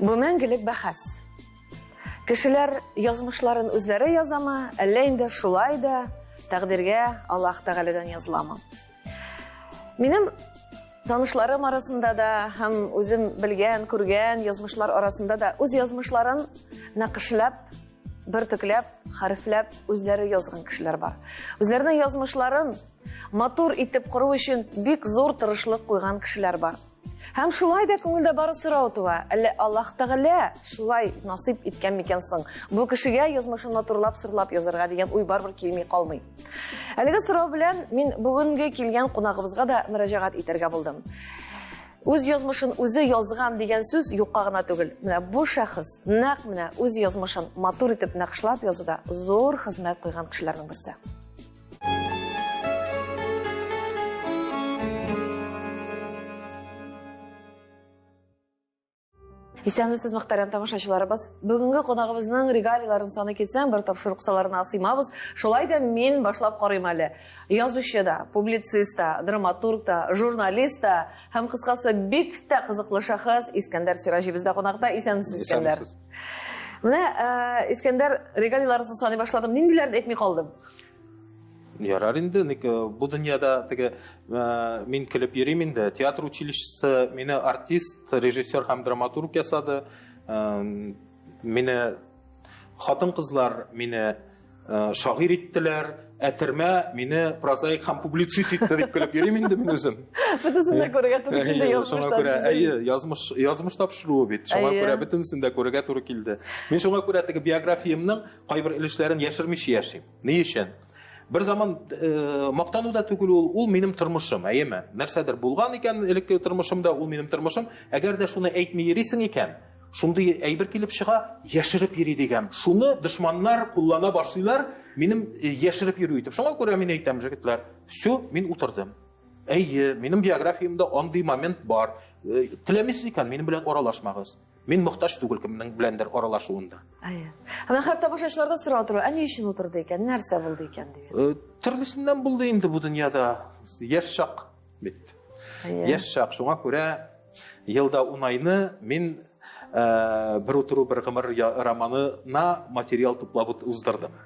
Бу мәңгелек бәхәс. Кешеләр язмышларын үзләре язамы, әллә инде шулай да тәкъдиргә Аллаһ Тәгаләдән языламы? Минем танышларым арасында да һәм үзем белгән, күргән язмышлар арасында да үз язмышларын нәкышләп, бөртекләп, хәрефләп үзләре язган кешеләр бар. Үзләренең язмышларын матур итеп кору өчен бик зур тырышлык куйган кешеләр бар. Һәм шулай да күңелдә бары сорау туа, әллә Аллаһ Тәгалә шулай насыйп иткән микән соң? Бу кешегә язмышын матурлап, сырлап язарга дигән уй барыбер килми калмый. Әлеге сорау белән мин бүгенге килгән кунагыбызга да мөрәҗәгать итәргә булдым. Үз язмышын үзе язган дигән сүз юкка гына түгел. Менә бу шәхес нәкъ менә үз язмышын матур итеп нәкышлап язуда зур хезмәт куйган кешеләрнең берсе. Исәнмесез, мөхтәрәм тамашачыларыбыз. Бүгенге кунагыбызның регалияләрен саный китсәң, бер тапшыру кысаларына сыймабыз. Шулай да мин башлап карыйм әле. Язучы да, публицист та, драматург та, журналист та һәм кыскасы бик тә кызыклы шәхес Искәндәр Сираҗи бездә кунакта. Исәнмесез, Искәндәр. Менә э, Искәндәр регалияләрен саный башладым. Ниндиләрен әйтми калдым? Ярар инде, ник э, бу дөньяда теге э, мин көлеп йөрим инде. Театр училищесы мине артист, режиссер һәм драматург ясады. Э, мине хатын-кызлар мине шагыйрь иттеләр, ә төрмә мине прозаик һәм публицист итте дип көлеп йөрим инде мин үзем. Бөтенесен дә күрергә туры килде язмыштан. Шуңа күрә, әйе, язмыш, язмыш тапшыруы бит. Шуңа күрә бөтенесен дә күрергә туры килде. Мин шуңа күрә теге биографиямнең кайбер өлешләрен яшермичә яшим. Ни өчен? Бер заман э, мактану да түгел ул, ул минем тормышым, әйеме? Нәрсәдер булган икән элекке тормышымда, ул минем тормышым. Әгәр дә шуны әйтми йөрисең икән, шундый әйбер килеп чыга, яшереп йөри дигән. Шуны дошманнар куллана башлыйлар, минем э, яшереп йөрү итеп. Шуңа күрә мин әйтәм, җегетләр, все, мин утырдым. Әйе, минем биографиямдә андый момент бар. Э, теләмисез икән, минем белән аралашмагыз. Мин мохтаҗ түгел кемнең беләндер аралашуында. Әйе. Менә һәр тамашачыларда сорау тора, ә ни өчен утырды икән, нәрсә булды икән дигән. Э, төрлесеннән булды инде бу дөньяда. Яшь чак бит. Яшь чак. Шуңа күрә елда ун айны мин э, бер утыру бер гомер романына материал туплап уздырдым.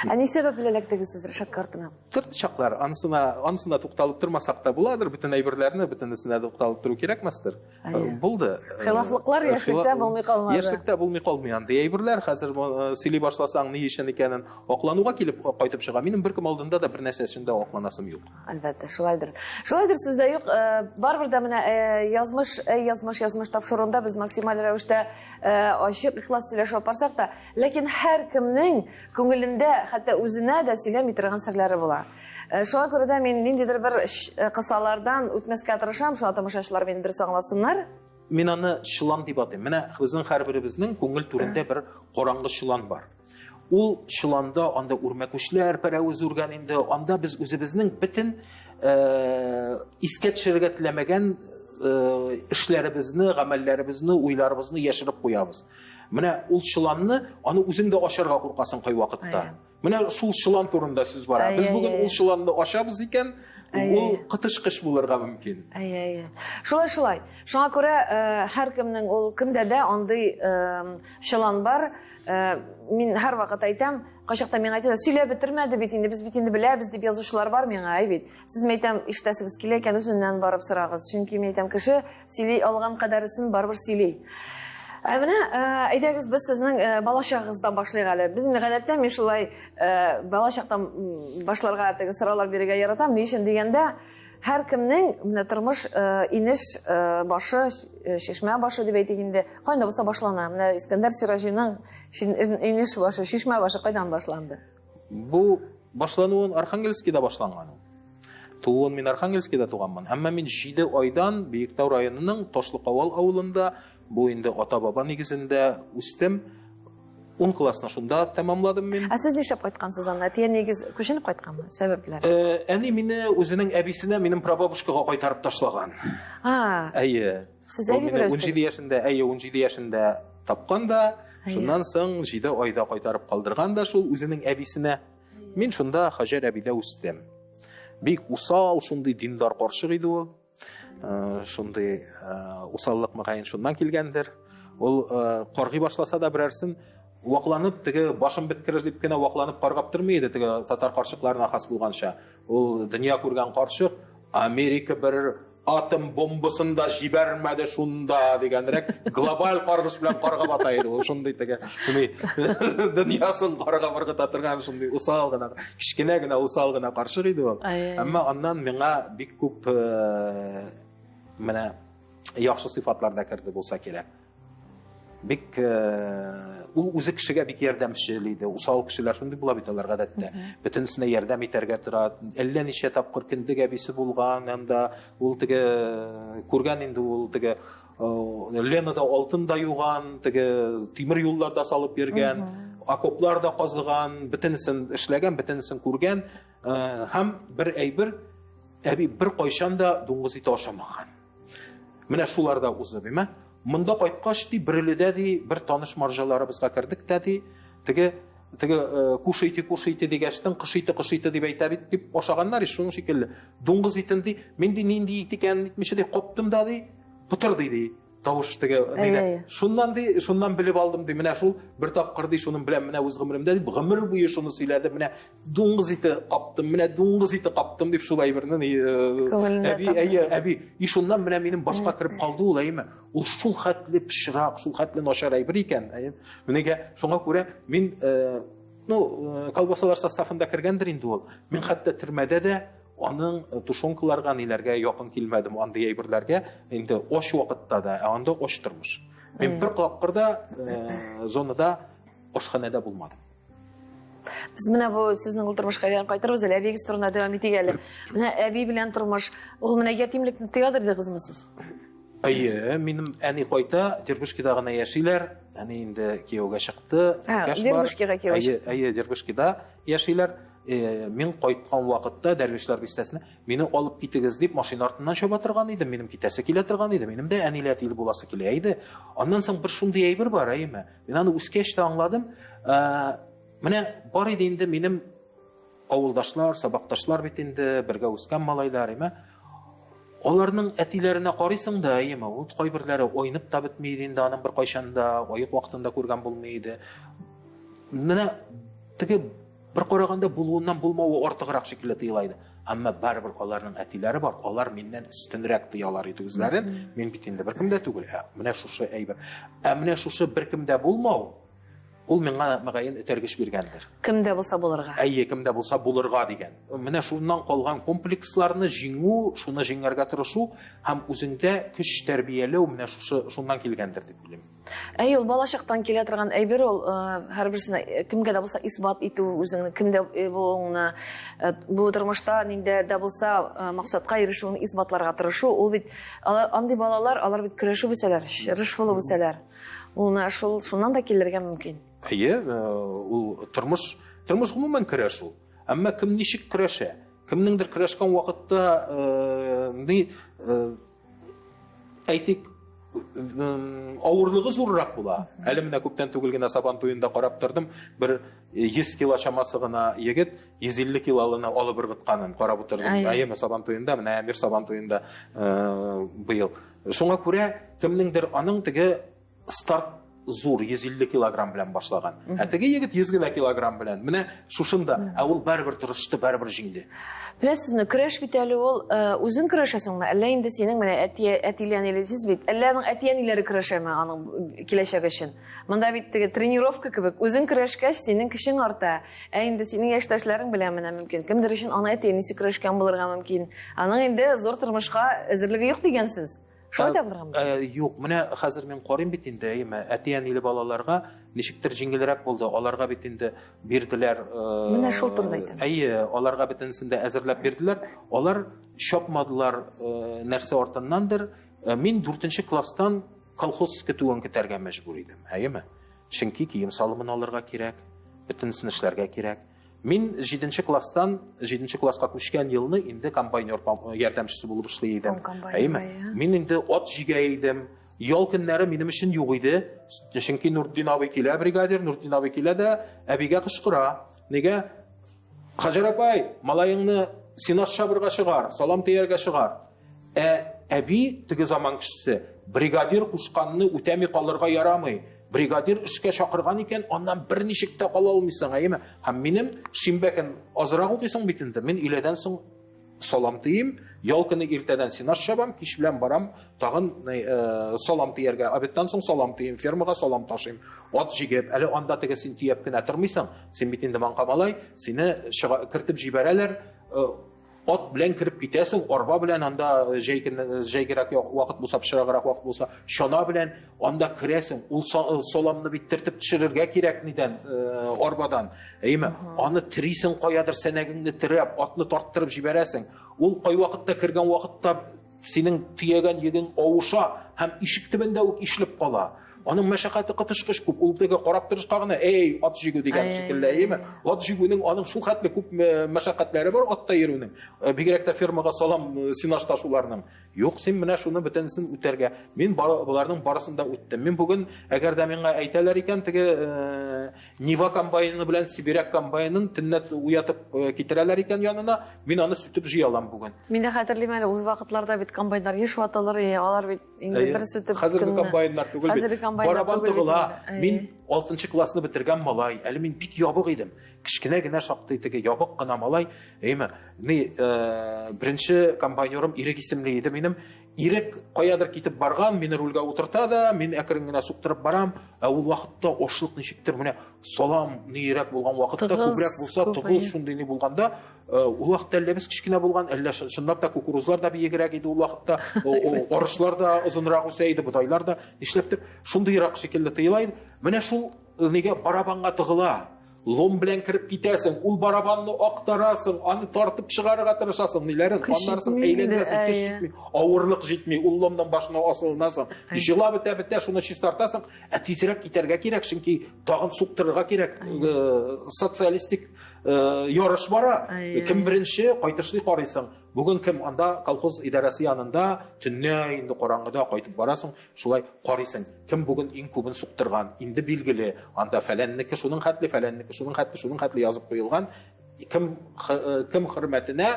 Ә ни сәбәпле эләктегез сез Ришат картына? Төрле чаклар, анысына, анысына тукталып тормасак та буладыр, бөтен әйберләрне, бөтенесенә тукталып тору кирәкмәстер. Э, булды. Э, Хилафлыклар яшьлектә булмый калмады. Яшьлектә булмый калмый андый әйберләр. Хәзер э, сөйли башласаң, ни өчен икәнен аклануга килеп кайтып чыга. Минем беркем алдында да бер нәрсә өчен дә акланасым юк. Әлбәттә, шулайдыр. Шулайдыр сүз дә юк. Барыбер дә менә язмыш, язмыш, язмыш тапшыруында без максималь рәвештә ачык, ихлас сөйләшеп барсак та, ләкин һәркемнең күңелендә хәтта үзенә дә сөйләми торган серләре була. Э, шуңа күрә дә мин ниндидер бер э, кысалардан үтмәскә тырышам, шуңа тамашачылар мине дөрес аңласыннар. Мин аны чолан дип атыйм. Менә безнең һәрберебезнең күңел түрендә бер караңгы чолан бар. Ул чоланда анда үрмәкүчләр пәрәвез үргән инде, анда без үзебезнең бөтен э, искә төшерергә теләмәгән э, эшләребезне, гамәлләребезне, уйларыбызны яшереп куябыз. Менә ул чоланны, аны үзең дә ачарга куркасың кайвакытта. Менә шул чолан турында сүз бара. Без бүген ул чоланны ачабыз икән, ул коточкыч булырга мөмкин. Әйе, әйе. Шулай, шулай. Шуңа күрә э, һәркемнең ул кемдә дә андый э, чолан бар. Э, мин һәрвакыт әйтәм, кайчакта миңа әйтәләр, сөйләп бетермәде бит инде, без бит инде беләбез дип язучылар бар миңа, әй бит. Сез мәйтәм, ишетәсегез килә икән, үзеннән барып сорагыз. Чөнки мәйтәм, кеше сөйли алган кадәресен барыбер сөйли. Ә менә э, әйдәгез без сезнең э, балачагыгыздан башлыйк әле. Без инде гадәттә мин шулай э, балачактан башларга теге сораулар бирергә яратам. Ни өчен дигәндә, һәркемнең менә тормыш инеш башы, чишмә башы дип әйтик инде, кайда булса башлана. Менә Искәндәр Сираҗиның инеш башы, чишмә башы кайдан башланды? Бу башлануын Архангельскида башланган ул. Тууын мин Архангельскида туганмын. Әмма мин 7 айдан Биектау районының Ташлыкавал авылында, бу инде ата-баба нигезендә үстем. 10 классны шунда тәмамладым мин. Ә сез нишләп кайткансыз анда? Әти-әниегез күченеп кайтканмы? Сәбәпләр? Э, әни мине үзенең әбисенә, минем прабабушкага кайтарып ташлаган. А. Әйе. Сез әби белән 17 яшендә, әйе, 17 яшендә тапкан да, шуннан соң 7 айда кайтарып калдырган да шул үзенең әбисенә. Мин шунда Хаҗәр әбидә үстем. Бик усал, шундый диндар карчык иде ул. Э, шундый э, усаллык мөгаен шуннан килгәндер. Ул э, каргый башласа да берәрсен вакланып, теге башым беткерер дип кенә вакланып каргап тормый иде, теге татар карчыкларына хас булганча. Ул дөнья күргән карчык, Америка бер атом бомбасын да җибәрмәде шунда дигәнрәк глобаль каргыш белән каргап ата иде ул шундый теге дөньясын каргап ыргыта торган шундый усал гына кечкенә генә усал гына карчык иде ул әмма аннан миңа бик күп э, менә яхшы сыйфатлар да керде булса кирәк Бик э, ул үзе кешегә бик ярдәмчел иде. Усал кешеләр шундый була бит алар гадәттә. Бөтенесенә ярдәм итәргә тора. Әллә ничә тапкыр кендек әбисе булган, анда ул теге күргән инде ул теге э, Ленада алтын да юган, теге тимер юллар да салып йөргән, окоплар да казыган, бөтенесен эшләгән, бөтенесен күргән. Э, һәм бер әйбер әби бер кайчан да дуңгыз ите ашамаган. Менә шуларда узып, име? Монда кайткач, ди, Бөреледә, ди, бер таныш маржаларыбызга кердек тә, ди, теге теге э, кушайте, кушайте дигәчтен, кышыйты, кышыйты дип әйтә бит, дип ашаганнар ич, шуның шикелле. Дуңгыз итен, ди, мин ди, нинди ит икәнен әйтмичә, ди, каптым да, ди, пытырдый, ди. Тавыш теге нидә. Шуннан ди, шуннан белеп алдым ди. Менә шул бер тапкыр ди, шуның белән менә үз гомеремдә дип, гомер буе шуны сөйләде. Менә дуңгыз ите каптым, менә дуңгыз ите каптым дип шул әйберне э, әби, әйе, әби. И шуннан менә минем башка кереп калды ул, әйеме? Ул шул хәтле пычрак, шул хәтле начар әйбер икән, әйе. Менә шуңа күрә мин э, ну, э, колбасалар составында кергәндер инде ул. Мин хәтта төрмәдә дә аның э, тушенкаларга, ниләргә якын килмәдем, андый әйберләргә. Инде ач вакытта да, ә анда ач тормыш. Мин бер тапкыр да э, зонада ашханәдә булмадым. Без менә бу сезнең ул тормышка әйләнеп кайтырбыз әле, әбиегез турында дәвам итик әле. Менә әби белән тормыш, ул менә ятимлекне тоядыр дидегезме сез? Әйе, минем әни кайта, Дербышкида гына яшиләр. Әни инде кияүгә чыкты. Дербышкига кияүгә чыкты. Әйе, Дербышкида яшиләр. Э, мин кайткан вакытта Дәрвишләр бистәсенә мине алып китегез дип машина артыннан чаба торган идем. Минем китәсе килә торган иде. Минем дә әниле әтиле буласы килә иде. Аннан соң бер шундый әйбер бар, әйеме? Мин аны үскәч тә аңладым. Э, менә бар иде инде минем авылдашлар, сабакташлар бит инде, бергә үскән малайлар, әйеме? Аларның әтиләренә карыйсың да, әйеме, ул кайберләре айнып та бетми иде инде, аның беркайчан да аек вакытында күргән булмый иде. Менә теге Бер караганда булуыннан булмавы артыграк шикелле тоела иде. Әмма барыбер аларның әтиләре бар, алар миннән өстенрәк тоялар иде үзләрен. Мин бит инде беркем дә түгел. Ә менә шушы әйбер. Ә менә шушы беркем дә булмау, ул миңа мөгаен этәргеч биргәндер. Кем дә булса булырга. Әйе, кем дә булса булырга дигән. Менә шуннан калган комплексларны җиңү, шуны җиңәргә тырышу һәм үзеңдә көч тәрбияләү менә шушы шуннан килгәндер дип уйлыйм. Әй, ул балачактан килә торган әйбер ул, э, һәрберсенә э, кемгә дә булса исбат итү үзеңне, кемдә э, булуыңны, бу тормышта нинди дә булса максатка ирешүеңне исбатларга тырышу, ул бит андый балалар, алар бит көрәшеп үсәләр, чырыш булып үсәләр. Ул менә шул шуннан да килергә мөмкин. Әйе, ул тормыш, тормыш гомумән көрәш ул. Әмма кем ничек көрәшә? Кемнеңдер көрәшкән вакытта ни әйтик, авырлыгы зуррак була. Әле менә күптән түгел генә Сабан туенда карап тордым, бер 100 кило чамасы гына егет 150 килолыны алып ыргытканын карап утырдым. Әйеме Сабан туенда, менә Әмир Сабан туенда э, быел. Шуңа күрә кемнеңдер аның теге старт зур 150 килограмм белән башлаган. Ә теге егет 100 генә килограмм белән. Менә шушында, ә ул барыбер тырышты, барыбер җиңде. Беләсезме, көрәш бит әле ул э, үзең көрәшәсеңме, әллә инде синең менә әти әтиле әниле дисез бит, әллә аның әти-әниләре көрәшәме аның киләчәге өчен? Монда бит теге тренировка кебек, үзең көрәшкәч, синең көчең арта. Ә инде синең яшьтәшләрең белән менә мөмкин. Кемдер өчен аны әти-әнисе көрәшкән булырга мөмкин. Аның инде зур тормышка әзерлеге юк дигән сүз. Шулай да булырга мөмкин. Э, юк, менә хәзер мин карыйм бит инде, әйеме, әти-әниле балаларга ничектер җиңелрәк булды. Аларга бит инде бирделәр. Э, менә шул турыда әйтәм. Әйе, аларга бөтенесен дә әзерләп бирделәр. Алар чапмадылар э, нәрсә артыннандыр. Мин 4 класстан колхоз көтүен көтәргә мәҗбүр идем, әйеме? Чөнки кием салымын алырга кирәк, бөтенесен эшләргә кирәк. Мин җиденче класстан, җиденче класска күчкән елны инде комбайнер ярдәмчесе булып эшли идем. Әйеме? Мин инде ат җигә идем. Ял көннәре минем өчен юк иде. Чөнки Нуртдин абый килә, бригадир, Нуртдин абый килә дә әбигә кычкыра. Нигә? Хаҗәр апай, малаеңны сенаж чабырга чыгар, салам төяргә чыгар. Ә Әби, теге заман кешесе, бригадир кушканны үтәми калырга ярамый. Бригадир эшкә чакырган икән, аннан берничек тә кала алмыйсың, әйеме? Һәм минем шимбә көн азрак укыйсың бит инде. Мин өйләдән соң салам тиим, ял көне иртәдән сенаж чабам, кич белән барам, тагын э, салам тияргә, обедтан соң салам тиим, фермага салам ташыйм. Ат җигеп, әле анда теге син төяп кенә тормыйсың, син бит инде маңка малай, сине чыга, кертеп җибәрәләр, э, ат белән кереп китәсең, арба белән анда э, җәй көне э, җәйгерәк вакыт булса, пычраграк вакыт булса, чана белән анда керәсең. Ул э, саламны бит тертеп төшерергә кирәк нидән, арбадан. Әйеме? Аны терисең каядыр сәнәгеңне терәп, атны тарттырып җибәрәсең. Ул кайвакытта кергән вакытта синең төягән йөгең авыша һәм ишек төбендә үк ишелеп кала. Аның мәшәкате коточкыч күп. Ул теге карап торышка гына, эй, ат җигү дигән шикелле, әйеме? Ат җигүнең аның шул хәтле күп э, мәшәкатьләре бар атта йөрүнең. Э, бигрәк тә фермага салам э, сенаж ташуларның. Юк, син менә шуны бөтенесен үтәргә. Мин бар, боларның барысын да үттем. Мин бүген, әгәр дә миңа әйтәләр икән, теге Нива комбайны белән Сибиряк комбайнын төнлә уятып китерәләр икән янына, мин аны сүтеп җыя алам бүген. Мин дә хәтерлим әле, ул вакытларда бит комбайннар еш ватылыр, алар бит Инде бер сүтеп Хәзерге комбайннар түгел бит. Хәзерге комбайннар Барабан тыгыла. Мин 6 классны бетергән малай. Әле мин бик ябык идем. Кечкенә генә шактый теге ябык кына малай. Әйме, ни, э, беренче комбайнерым Ирек исемле иде минем. Ирек каядыр китеп барган, мине рульгә утырта да, мин әкрен генә суктырып барам. Ә ул вакытта ашлык ничектер менә салам ниерәк булган вакытта күбрәк булса, тыгыз шундый ни булганда, Э, ул вакытта әллә без кечкенә булган, әллә чынлап та кукурузлар да биегрәк иде ул вакытта, арышлар да озынрак үсә иде, бодайлар да нишләптер шундыйрак шикелле тоела иде. Менә шул э, нигә барабанга тыгыла. Лом белән кереп китәсең, ул барабанны актарасың, аны тартып чыгарырга тырышасың, ниләрен, аннары соң әйләндерәсең, көч җитми, авырлык җитми, ул ломның башына асылынасың. Җыла бетә бетә, шуны чистартасың, ә тизрәк китәргә кирәк, чөнки тагын суктырырга кирәк. Э, социалистик Э, ярыш бара. Кем беренче, кайтышлый карыйсың. Бүген кем анда колхоз идарәсе янында төнлә инде караңгыда кайтып барасың, шулай карыйсың. Кем бүген иң күбен суктырган? Инде билгеле, анда фәләннеке шуның хәтле, фәләннеке шуның хәтле, шуның хәтле язып куелган. Кем э, кем хөрмәтенә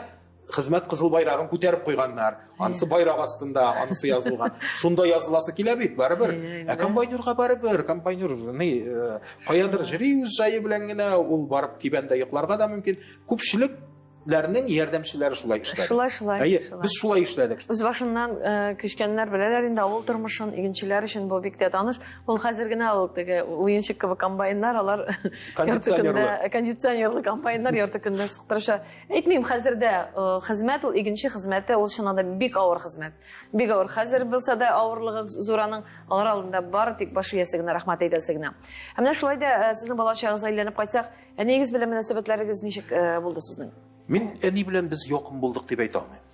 Хезмәт кызыл байрагын күтәреп куйганнар. Анысы байрак астында, анысы язылган. Шунда языласы килә бит, барыбер. Ә комбайнерга барыбер, комбайнер ни, э, каядыр җыри үз җае белән генә, ул барып кибәндә йокларга да мөмкин. Күпчелек ләрнең ярдәмчеләре шулай эшләде. Шулай, шулай. Әйе, без шулай эшләдек. Үз башыннан э, күчкәннәр беләләр инде авыл тормышын, игенчеләр өчен бу бик тә таныш. Ул хәзер генә ул теге уенчык кебек комбайннар, алар кондиционерлы кондиционерлы комбайннар ярты көндә суктырыша. Әйтмим, хәзер дә э, хезмәт ул игенче хезмәте, ул чыннан да бик авыр хезмәт. Бик авыр. Хәзер булса да авырлыгы зур аның, алар алдында бары тик баш иясе генә рәхмәт әйтәсе генә. Ә менә шулай да э, сезнең бала чагыгызга әйләнеп кайтсак, әниегез белән мөнәсәбәтләрегез ничек э, булды сезнең? Мин әни белән без якын булдык дип әйтә алмыйм.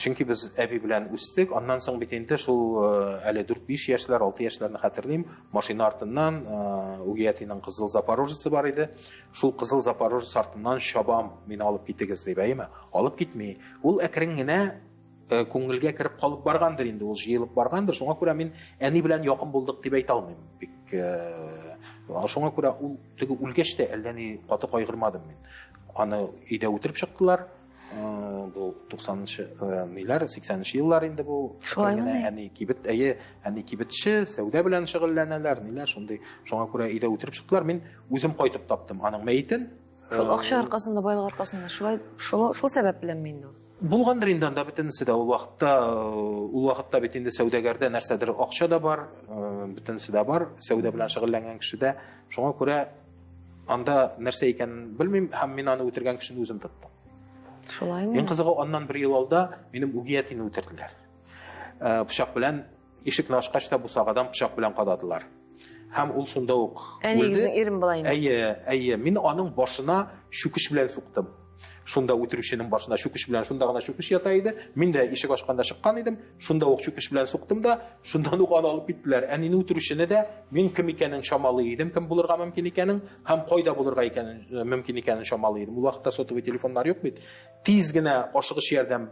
Чөнки без әби белән үстек, аннан соң бит инде шул э, әле 4-5 яшьләр, 6 яшьләрне хәтерлим, машина артыннан э, үги әтинең кызыл Запорожецы бар иде. Шул кызыл Запорожец артыннан чабам, мине алып китегез дип, әйеме? Алып китми. Ул әкрен генә э, күңелгә кереп калып баргандыр инде, ул җыелып баргандыр. Шуңа күрә мин әни белән якын булдык дип әйтә алмыйм. Бик шуңа күрә ул теге үлгәч тә әллә ни каты кайгырмадым мин. Аны өйдә үтереп чыктылар. Э, бу 90-нчы э, ниләр, 80-нче еллар инде бу. Шулай генә әни кибет, әйе, әни кибетче, сәүдә белән шөгыльләнәләр, ниләр шундый. Шуңа күрә өйдә үтереп чыктылар. Мин үзем кайтып таптым аның мәетен. Шул э, акча аркасында, байлык аркасында шулай шул, шул сәбәп беләнме инде ул? Булгандыр инде анда бөтенесе дә ул вакытта, ул вакытта бит инде сәүдәгәрдә нәрсәдер акча да бар, бөтенесе дә бар, сәүдә белән шөгыльләнгән кешедә. Шуңа күрә Анда нәрсә икәнен белмим һәм мин аны үтергән кешене үзем тоттым. Шулаймы? Иң кызыгы, аннан бер ел алда минем үги әтине үтерделәр. Э, пычак белән ишекне ачкач та бусагадан пычак белән кададылар. Һәм ул шунда ук Әниегезнең ирен була инде. Әйе, әйе. Мин аның башына чүкеч белән суктым. Шунда үтерүченең башына чүкеч белән, шунда гына чүкеч ята иде. Мин дә ишек ачканда чыккан идем. Шунда ук чүкеч белән суктым да, шундан ук аны алып киттеләр. Әнине үтерүчене дә мин кем икәнен чамалый идем, кем булырга мөмкин икәнен һәм кайда булырга икәнен э, мөмкин икәнен чамалый идем. Ул вакытта сотовый телефоннар юк бит. Тиз генә ашыгыч ярдәм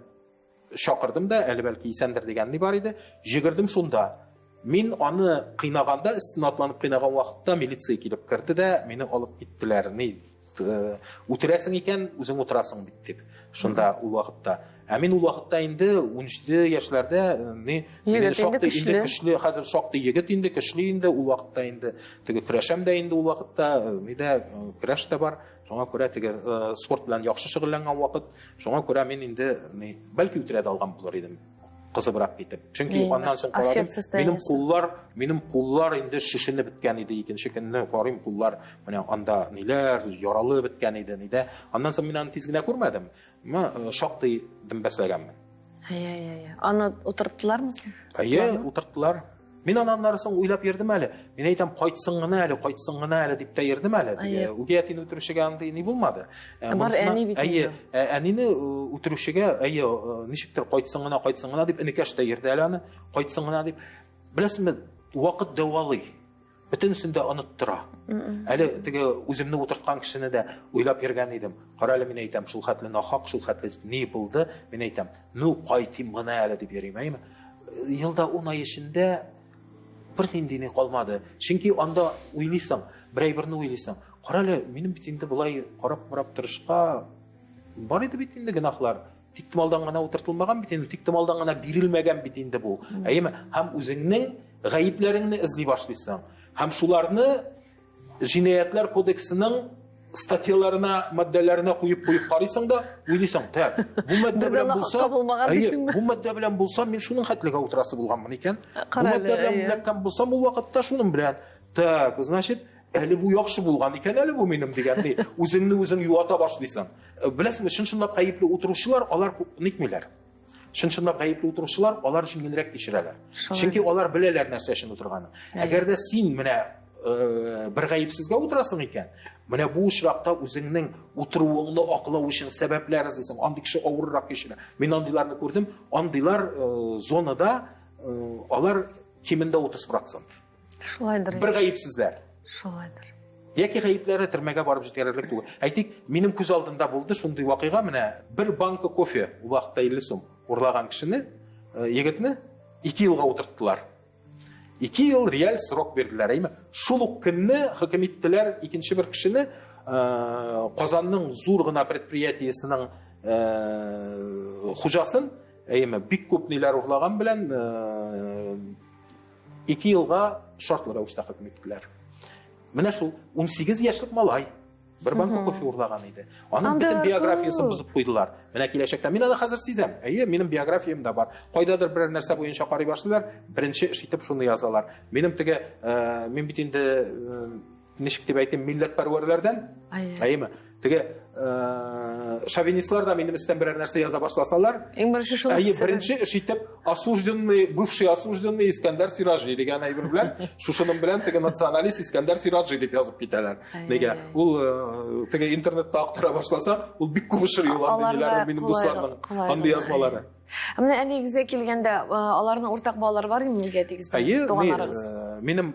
чакырдым да, әле бәлки исәндер дигән ни бар иде. Җигердем шунда. Мин аны кыйнаганда, өстенә атланып кыйнаган вакытта милиция килеп керде дә, мине алып киттеләр. Ни Үтерәсең икән, үзең утырасың бит дип. Шунда ул вакытта. Ә мин ул вакытта инде 17 яшьләрдә ни мин шактый инде көчле, хәзер шактый егет инде, көчле инде ул вакытта инде. Теге көрәшәм дә инде ул вакытта, нидә көрәш тә бар. Шуңа күрә теге спорт белән яхшы шөгыльләнгән вакыт. Шуңа күрә мин инде ни, бәлки үтерә дә алган булыр идем кызыбрак китеп. Чөнки аннан соң карадым, минем куллар, минем куллар инде шешенеп беткән иде. Икенче көнне карыйм, куллар менә анда ниләр, яралы беткән иде, нидә. Аннан соң мин аны тиз генә күрмәдем. Мә шактый дөмбәсләгәнмен. Әй-әй-әй. Аны утырттылармы соң? Әйе, утырттылар. Мин аны аннары соң уйлап йөрдем әле. Мин әйтәм, кайтсын гына әле, кайтсын гына әле дип тә йөрдем әле. Теге үги әтине үтерүчегә андый ни булмады. Бар әни бит. Әйе, әнине үтерүчегә, әйе, ничектер кайтсын гына, кайтсын гына дип энекәш тә йөрде әле аны, кайтсын гына дип. Беләсезме, вакыт дәвалый. Бөтенесен дә оныттыра. Әле теге үземне утырткан кешене дә уйлап йөргән идем. Кара әле, мин әйтәм, шул хәтле нахак, шул хәтле ни булды, мин әйтәм, ну кайтыйм гына әле дип йөрим, әйеме? Елда 10 ай эчендә бернинди ни калмады. Чөнки анда уйлыйсың, бер әйберне уйлыйсың. Кара әле, минем бит инде болай карап-карап торышка бар иде бит инде гөнаһлар. Тиктомалдан гына утыртылмаган бит инде, тиктомалдан гына бирелмәгән бит инде бу. Әйеме? Һәм үзеңнең гаепләреңне эзли башлыйсың. Һәм шуларны җинаятьләр кодексының статьяларына, маддәләренә куеп-куеп карыйсың да, уйлыйсың, так, бу маддә белән булса, әйе, бу маддә белән булса, мин шуның хәтлегә утырасы булганмын икән. Бу маддә белән эләккән булсам, ул вакытта шуның белән. Так, значит, әле бу яхшы булган икән әле бу минем дигәндәй, үзеңне үзең юата башлыйсың. Беләсеңме, чын-чынлап гаепле утыручылар, алар нитмиләр. Чын-чынлап гаепле утыручылар, алар җиңелрәк кичерәләр. Чөнки алар беләләр нәрсә өчен утырганын. Әгәр дә син менә бер гаепсезгә утырасың икән, менә бу очракта үзеңнең утыруыңны аклау өчен сәбәпләр эзлисең. Андый кеше авыррак кичерә. Мин андыйларны күрдем. Андыйлар зонада алар кимендә 30%. Шулайдыр. Бер гаепсезләр. Шулайдыр. Яки гаепләре төрмәгә барып җитәрлек түгел. Әйтик, минем күз алдында булды шундый вакыйга, менә бер банка кофе, ул вакытта 50 сум урлаган кешене, егетне 2 елга утырттылар. 2 ел реаль срок бирделәр, әйме? Шул ук көнне хөкем иттеләр икенче бер кешене, Казанның зур гына предприятиесенең хуҗасын, әйме, бик күп ниләр урлаган белән 2 елга шартлы рәвештә хөкем иттеләр. Менә шул 18 яшьлек малай бер банка кофе урлаган иде. Аның бөтен биографиясен бозып куйдылар. Менә киләчәктә мин аны хәзер сизәм. Әйе, минем биографиям дә бар. Кайдадыр берәр нәрсә буенча карый башлыйлар, беренче эш итеп шуны язалар. Минем теге, мин бит инде ничек дип әйтим, милләтпәрвәрләрдән. Әйеме? Теге шовинистлар да минем өстән берәр нәрсә яза башласалар, иң беренче шул. Әйе, беренче эш итеп осужденный, бывший осужденный Искәндәр Сираҗи дигән әйбер белән, шушының белән теге националист Искәндәр Сираҗи дип язып китәләр. Нигә? Ул теге интернетта актара башласа, ул бик күп очрый ул андый ниләрнең, минем дусларның андый язмалары. Ә менә әниегезгә килгәндә, аларның уртак балалары бар инде нигә әтигез белән? Әйе, Туганнарыгыз. Минем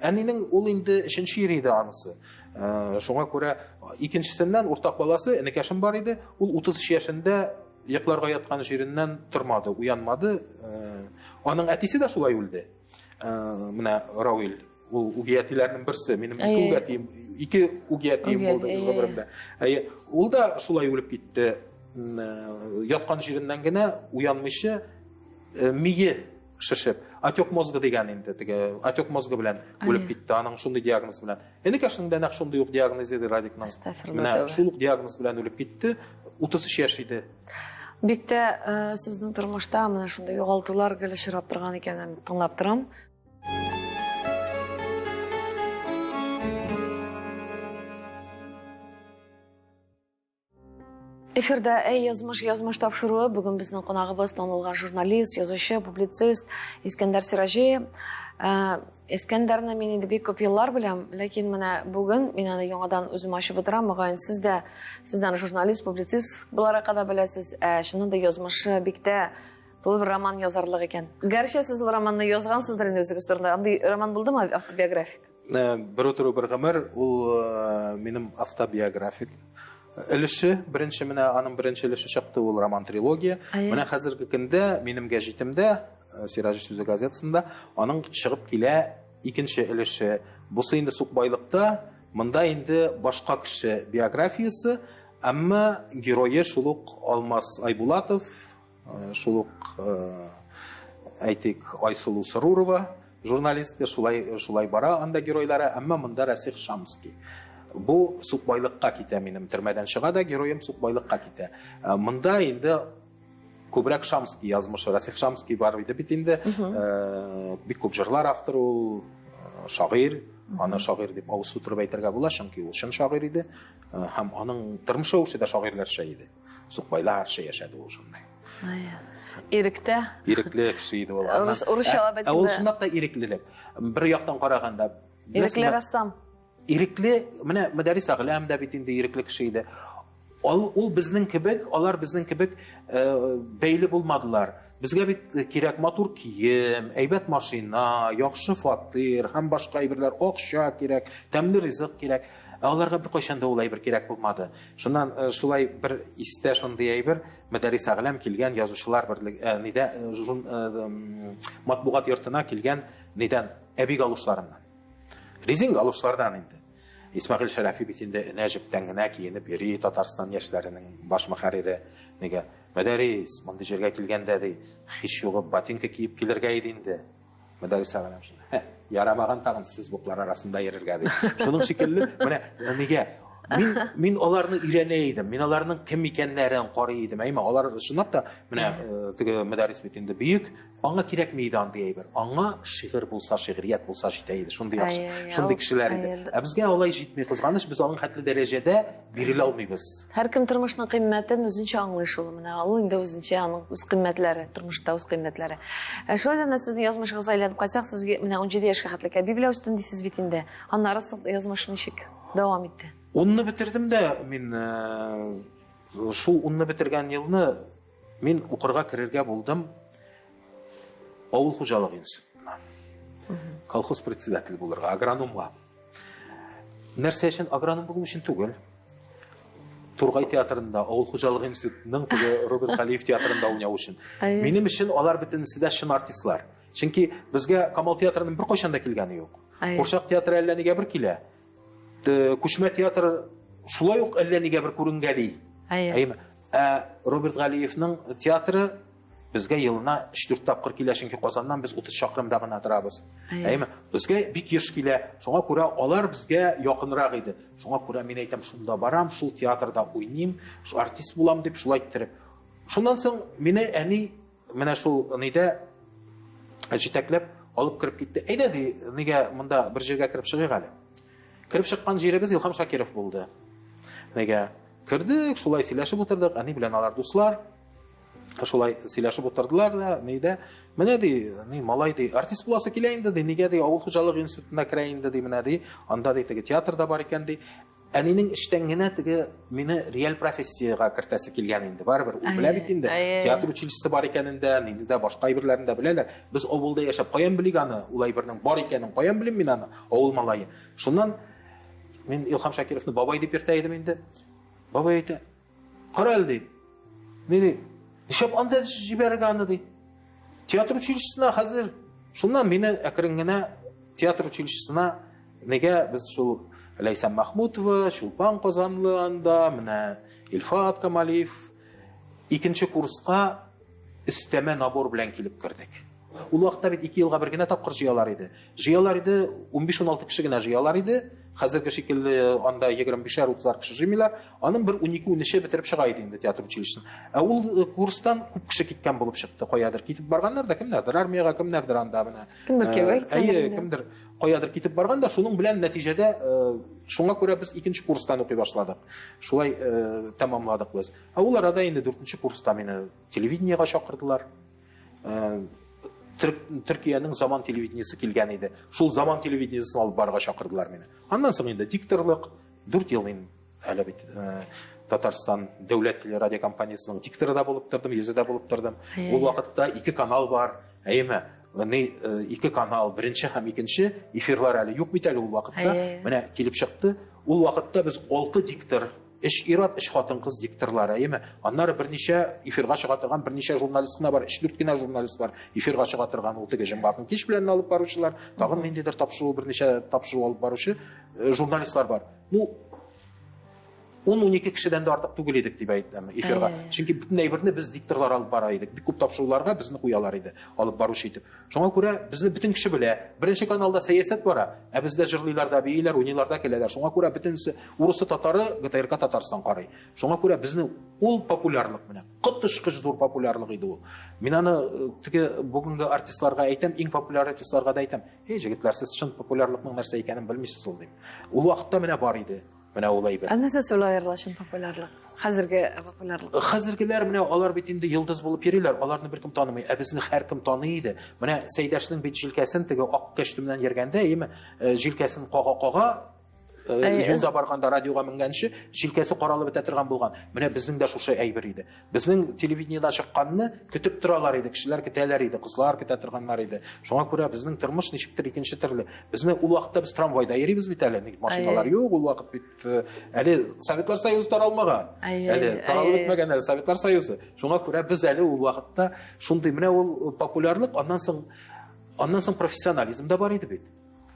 әнинең ул инде өченче ире иде анысы. Шуңа күрә икенчесеннән уртак баласы, энекәшем бар иде. Ул 33 яшендә йокларга яткан җиреннән тормады, уянмады. Аның әтисе дә шулай үлде. Менә Рауил, ул үги әтиләрнең берсе. Минем ике үги әтием, ике үги әтием булды үз гомеремдә. Әйе, ул да шулай үлеп китте. Яткан җиреннән генә уянмыйча, мие шешеп, отек мозга дигән инде, теге отек мозга белән үлеп китте, аның шундый диагноз белән. Энекәшнең дә нәкъ шундый ук диагноз иде Радикның. Менә шул ук диагноз белән үлеп китте, 33 яшь иде. Бик тә сезнең тормышта менә шундый югалтулар гел очрап торган икәнен тыңлап торам. Эфирда Әй язмыш, язмыш тапшыруы. Бүген безнең кунагыбыз танылган журналист, язучы, публицист Искәндәр Сираҗи. Искәндәрне мин инде бик күп еллар беләм, ләкин менә бүген мин аны яңадан үзем ачып утырам. Мөгаен, сез дә сездән журналист, публицист буларак та беләсез. Ә чыннан да язмышы бик тә тулы бер роман язарлык икән. Гәрчә сез ул романны язгансыздыр инде үзегез турында. Андый роман булдымы автобиографик? Бер утыру бер гомер ул минем автобиографик өлеше, беренче менә аның беренче өлеше чыкты, ул роман трилогия. Менә хәзерге көндә минем гәҗитемдә, Сираҗи сүзе газетасында аның чыгып килә икенче өлеше. Бусы инде сукбайлыкта Монда инде башка кеше биографиясе, әмма герое шул ук Алмаз Айбулатов, шул ук, әйтик, Айсылу Срурова, журналистка, шулай, шулай бара анда геройлары, әмма монда Расих Шамский. Бу сукбайлыкка китә минем, төрмәдән чыга да героем сукбайлыкка китә. Монда инде күбрәк Шамский язмышы. Расих Шамский бар иде бит инде. Бик күп җырлар авторы ул, шагыйрь. Аны шагыйрь дип авыз тутырып әйтергә була, чөнки ул чын шагыйрь иде. Һәм аның тормыш рәвеше дә шагыйрьләрчә иде. Сукбайларча яшәде ул шундай. Иректә. Ирекле кеше иде ул. Урысчалап әйткәндә. Ул чынлап та иреклелек. Бер яктан караганда. Ирекле рәссам. Ирекле, менә Мөдәррис Әгъләм дә бит инде ирекле кеше иде. Ул, ул безнең кебек, алар безнең кебек бәйле булмадылар. Безгә бит кирәк матур кием, әйбәт машина, яхшы фатир һәм башка әйберләр, акча кирәк, тәмле ризык кирәк. Ә аларга беркайчан да ул әйбер кирәк булмады. Шуннан шулай бер истә шундый әйбер, Мөдәррис Әгъләм килгән язучылар берлеге, нидә, матбугат йортына килгән нидән, әби галушларыннан. Резин галушлардан инде. Исмәгыйль Шәрәфи бит инде энә җептән генә киенеп йөри, Татарстан яшьләренең баш мөхәррире. Нигә? Мөдәррис, мондый җиргә килгәндә ди, һич югы ботинка киеп килергә иде инде. Мөдәррис Әгъләм шунда, ярамаган тагын сез буклар арасында йөрергә ди. Шуның шикелле, менә нигә? Мин, мин аларны өйрәнә идем, мин аларның кем икәннәрен карый идем. Әйме, алар чынлап та, менә теге Мөдәррис бит инде бөек, аңа кирәкми иде андый әйбер. Аңа шигырь булса, шигърият булса җитә иде. Шундый яхшы, шундый кешеләр иде. Ә безгә алай җитми, кызганыч, без аның хәтле дәрәҗәдә бирелә алмыйбыз. Һәркем тормышның кыйммәтен үзенчә аңлый шул. Менә ул инде үзенчә аның үз кыйммәтләре, тормышта үз кыйммәтләре. Ә шулай да менә сезнең язмышыгызга әйләнеп кайтсак, сезгә менә 17 яшькә хәтле әби белән үстем дисез бит инде. Аннары соң язмыш ничек дәвам итте? Унны бетердем дә мин, шул унны бетергән елны мин укырга керергә булдым авыл хуҗалыгы институтына. Колхоз председателе булырга, агрономга. Нәрсә өчен? Агроном булу өчен түгел. Тургай театрында, авыл хуҗалыгы институтының теге Роберт Галиев театрында уйнау өчен. Минем өчен алар бөтенесе дә чын артистлар. Чөнки безгә Камал театрының беркайчан да килгәне юк. Курчак театры әллә нигә бер килә. Күчмә театр шулай ук әллә нигә бер күренгәли. Әйеме? Ә Роберт Галиевның театры безгә елына 3-4 тапкыр килә, чөнки Казаннан без 30 чакрымда гына торабыз. Әйеме? Безгә бик еш килә. Шуңа күрә алар безгә якынрак иде. Шуңа күрә мин әйтәм, шунда барам, шул театрда уйныйм, шу артист булам дип шулай иттереп. Шуннан соң мине әни менә шул нидә җитәкләп алып кереп китте. Әйдә ди, нигә монда бер җиргә кереп чыгыйк әле. Кереп чыккан җиребез Илһам Шакиров булды. Нигә? Кердек, шулай сөйләшеп утырдык, әни белән алар дуслар. Шулай сөйләшеп утырдылар да, нидә? Менә ди, ни малай ди, артист буласы килә инде ди, нигә ди, авыл хуҗалыгы институтына керә инде ди, менә ди, анда ди теге театр да бар икән ди. Әнинең эчтән генә теге мине реаль профессиягә кертәсе килгән инде. Барыбер ул белә бит инде. Театр училищесы бар икәнен дә, нинди дә башка әйберләрен дә беләләр. Без авылда яшәп, каян белик аны, ул әйбернең бар икәнен, каян белим мин аны, авыл малае. Шуннан мин Илһам Шакировны бабай дип йөртә идем инде. Бабай әйтә, кара әле ди. Ни ди? Нишләп анда җибәрергә аны ди. Театр училищесына хәзер. Шуннан мине әкрен генә театр училищесына нигә без шул Ләйсән Махмутова, Чулпан Казанлы анда, менә Илфат Камалиев икенче курска өстәмә набор белән килеп кердек. Ул вакытта бит 2 елга бер генә тапкыр җыялар иде. Җыялар иде, 15-16 кеше генә җыялар иде. Хәзерге шикелле анда 25-30 кеше җыймыйлар. Аның бер 12-13-е бетереп чыга иде инде театр училищесын. Ә ул курстан күп кеше киткән булып чыкты. Каядыр китеп барганнар да, кемнәрдер армиягә, кемнәрдер анда менә. Кемдер кияүгә киткән. Әйе, кемдер каядыр китеп барган да, шуның белән нәтиҗәдә шуңа күрә без икенче курстан укый башладык. Шулай тәмамладык без. Ә ул арада инде дүртенче курста мине телевидениегә чакырдылар. Төркиянең заман телевидениесе килгән иде. Шул заман телевидениесен алып барырга чакырдылар мине. Аннан соң инде дикторлык, 4 ел мин әле бит Татарстан дәүләт телерадиокомпаниясенең дикторы да булып тордым, йөзе дә булып тордым. Ул вакытта 2 канал бар. Әйеме? Ни, 2 канал, беренче һәм икенче эфирлар әле юк бит әле ул вакытта. Менә килеп чыкты. Ул вакытта без 6 диктор Өч ир-ат, өч хатын-кыз дикторлар, әйеме? Аннары берничә эфирга чыга торган берничә журналист кына бар, өч-дүрт кенә журналист бар. Эфирга чыга торган ул теге җомга көн кич белән алып баручылар, тагын ниндидер тапшыру, берничә тапшыру алып баручы журналистлар бар. Ну, 10-12 кешедән дә артык түгел идек дип әйтәм эфирга. Чөнки бөтен әйберне без дикторлар алып бара идек. Бик күп тапшыруларга безне куялар иде, алып баручы итеп. Шуңа күрә безне бөтен кеше белә. Беренче каналда сәясәт бара, ә бездә җырлыйлар да, бииләр, уйныйлар да, көләләр. Шуңа күрә бөтенесе урысы, татары ГТРК Татарстан карый. Шуңа күрә безнең ул популярлык менә коточкыч зур популярлык иде ул. Мин аны теге бүгенге артистларга әйтәм, иң популяр артистларга да әйтәм. Эй, җегетләр, сез чын популярлыкның нәрсә икәнен белмисез ул дим. Ул вакытта менә бар иде. Менә ул әйбер. Ә нәрсә шулай аерыла чын популярлык? Хәзерге популярлык. Хәзергеләр менә алар бит инде йолдыз булып йөриләр, аларны беркем танымый. Ә безне һәркем таный иде. Менә Сәйдәшнең бит җилкәсен теге ак кәчтүмнән йөргәндә, әйеме, җилкәсен кага-кага юлда барганда радиога менгәнче җилкәсе каралып бетә торган булган. Менә безнең дә шушы әйбер иде. Безнең телевидениедә чыкканны көтеп торалар иде, кешеләр көтәләр иде, кызлар көтә торганнар иде. Шуңа күрә безнең тормыш ничектер икенче төрле. Безне ул вакытта без трамвайда йөрибез бит әле, машиналар юк, ул вакыт бит әле Советлар Союзы таралмаган. Әле таралып бетмәгән әле Советлар Союзы. Шуңа күрә без әле ул вакытта шундый менә ул популярлык, аннан соң профессионализм да бар иде бит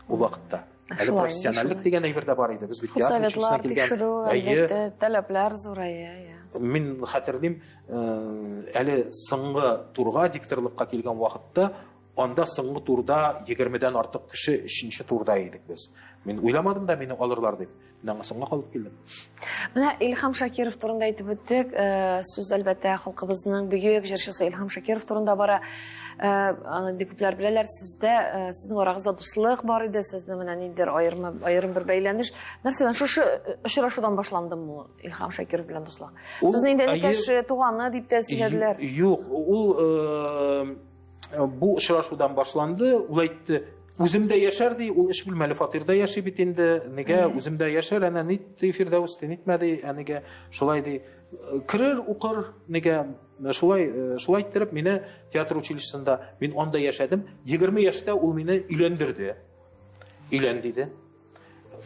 ул вакытта. Әле профессиональлек дигән әйбер дә бар иде. Без бит театр училищесына килгән. Тикшерү, әлбәттә, таләпләр зурая. Мин хәтерлим, әле соңгы турга дикторлыкка килгән вакытта, анда соңгы турда 20-дән артык кеше өченче турда идек без. Мин уйламадым да мине алырлар дип. Мин аңа соңга калып килдем. Менә Илһам Шакиров турында әйтеп үттек. Сүз әлбәттә халкыбызның бөек җырчысы Илһам Шакиров турында бара. Аны бик күпләр беләләр. Сездә, сезнең арагызда дуслык бар иде, сезне менә ниндидер аерым бер бәйләнеш. Нәрсәдән шушы очрашудан башландымы Илһам Шакиров белән дуслык? Сезне инде энекәше, туганы дип тә сөйләделәр. Юк, ул бу очрашудан башланды. Ул әйтте, үзем дә яшәр ди, ул өч бүлмәле фатирда яши бит инде. Нигә үзем дә яшәр, әнә нитте Фирдәүс, ди, нитмәде, әнигә шулай ди. Керер, укыр, нигә шулай, шулай иттереп мине театр училищесында, мин анда яшәдем. 20 яшьтә ул мине өйләндерде. Өйлән диде.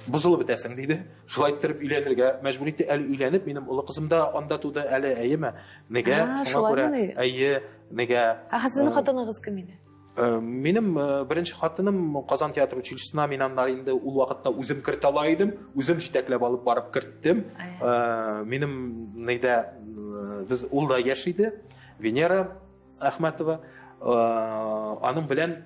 Бозылып бетәсең диде. Шулай иттереп өйләнергә мәҗбүр итте. Әле өйләнеп, минем олы кызым да анда туды әле, әйеме? Нигә? Шуңа күрә, әйе, нигә? Ә сезнең хатыныгыз кем иде? Минем беренче хатыным Казан театр училищесына, мин аннары инде ул вакытта үзем кертә ала идем, үзем җитәкләп алып барып керттем. Минем нидә без ул да яшь иде, Венера Әхмәтова. Аның белән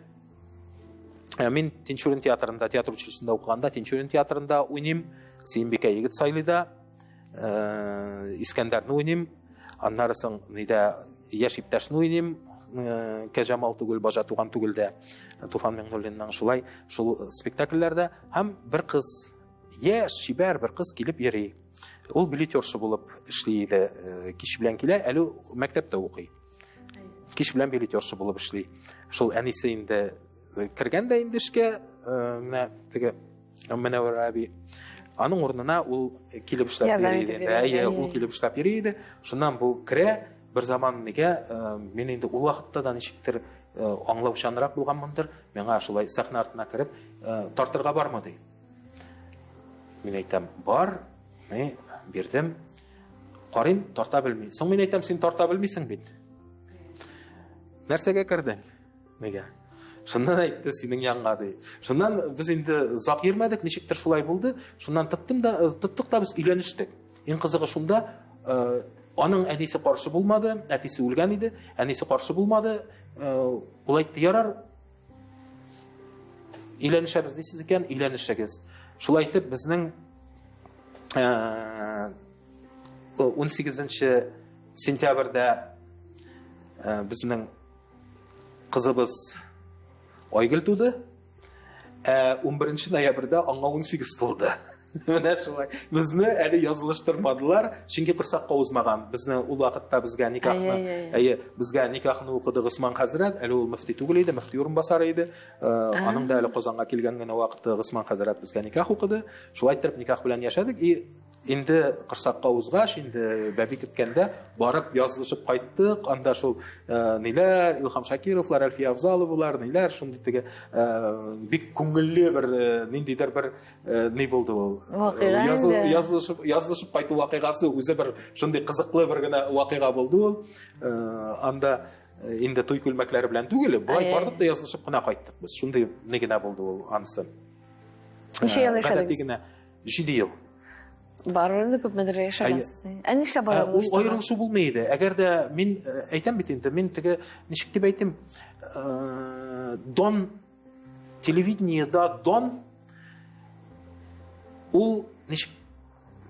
мин Тинчурин театрында, театр училищесында укыганда Тинчурин театрында уйныйм, Сөембикә егет сайлый да, Искәндәрне уйныйм. Аннары соң нидә яшь иптәшне уйныйм, Кәҗәмал түгел, Бажа туган түгел дә Туфан Миңнуллинның шулай шул спектакльләрдә һәм бер кыз, яшь, чибәр бер кыз килеп йөри. Ул билетерша булып эшли иде, кич белән килә, әле мәктәптә укый. Кич белән билетерша булып эшли. Шул әнисе инде кергән дә инде эшкә, менә теге Мөнәвәр әби. Аның урынына ул килеп эшләп йөри иде. Әйе, ул килеп эшләп йөри иде. Шуннан бу керә, бер заман нигә, мин инде ул вакытта да ничектер аңлаучанрак булганмындыр, миңа шулай сәхнә артына кереп, тартырга бармы ди. Мин әйтәм, бар, мин бирдем. Карыйм, тарта белми. Соң мин әйтәм, син тарта белмисең бит. Нәрсәгә кердең? Нигә? Шуннан әйтте, синең янга ди. Шуннан без инде озак йөрмәдек, ничектер шулай булды. Шуннан тоттым да, тоттык та без өйләнештек. Иң кызыгы шунда, аның әнисе каршы булмады, әтисе үлгән иде, әнисе каршы булмады. Ул әйтте, ярар, өйләнешәбез дисез икән, өйләнешегез. Шулай итеп безнең 18 сентябрьдә безнең кызыбыз Айгөл туды. Ә 11 ноябрьдә аңа 18 тулды. Менә шулай. Безне әле язылыштырмадылар, чөнки корсакка узмаган. Безне ул вакытта безгә никахны, әйе, безгә никахны укыды Госман хәзрәт, әле ул мөфти түгел иде, мөфти урынбасары иде. Аның да әле Казанга килгән генә вакыты Госман хәзрәт безгә никах укыды. Шулай итеп никах белән яшәдек. И Инде корсакка узгач, инде бәби көткәндә барып язылышып кайттык. Анда шул э, ниләр, Илһам Шакировлар, Әлфия Авзаловалар, ниләр, шундый теге э, бик күңелле бер э, ниндидер бер ни булды ул. Вакыйга инде. Язылышып, язылышып кайту вакыйгасы үзе бер шундый кызыклы бер генә вакыйга булды ул. Анда инде туй күлмәкләре белән түгел, болай бардык та язылышып кына кайттык без. Шундый ни генә булды ул анысы. Ничә ел яшәдегез? Гадәти генә 7 ел. Барыбер инде күпмедер яшәгәнсез. Ә нишләп аерылыштыгыз? Ул аерылышу булмый иде. Әгәр дә мин әйтәм бит инде, мин теге ничек дип әйтим, дон телевидениедә дон ул ничек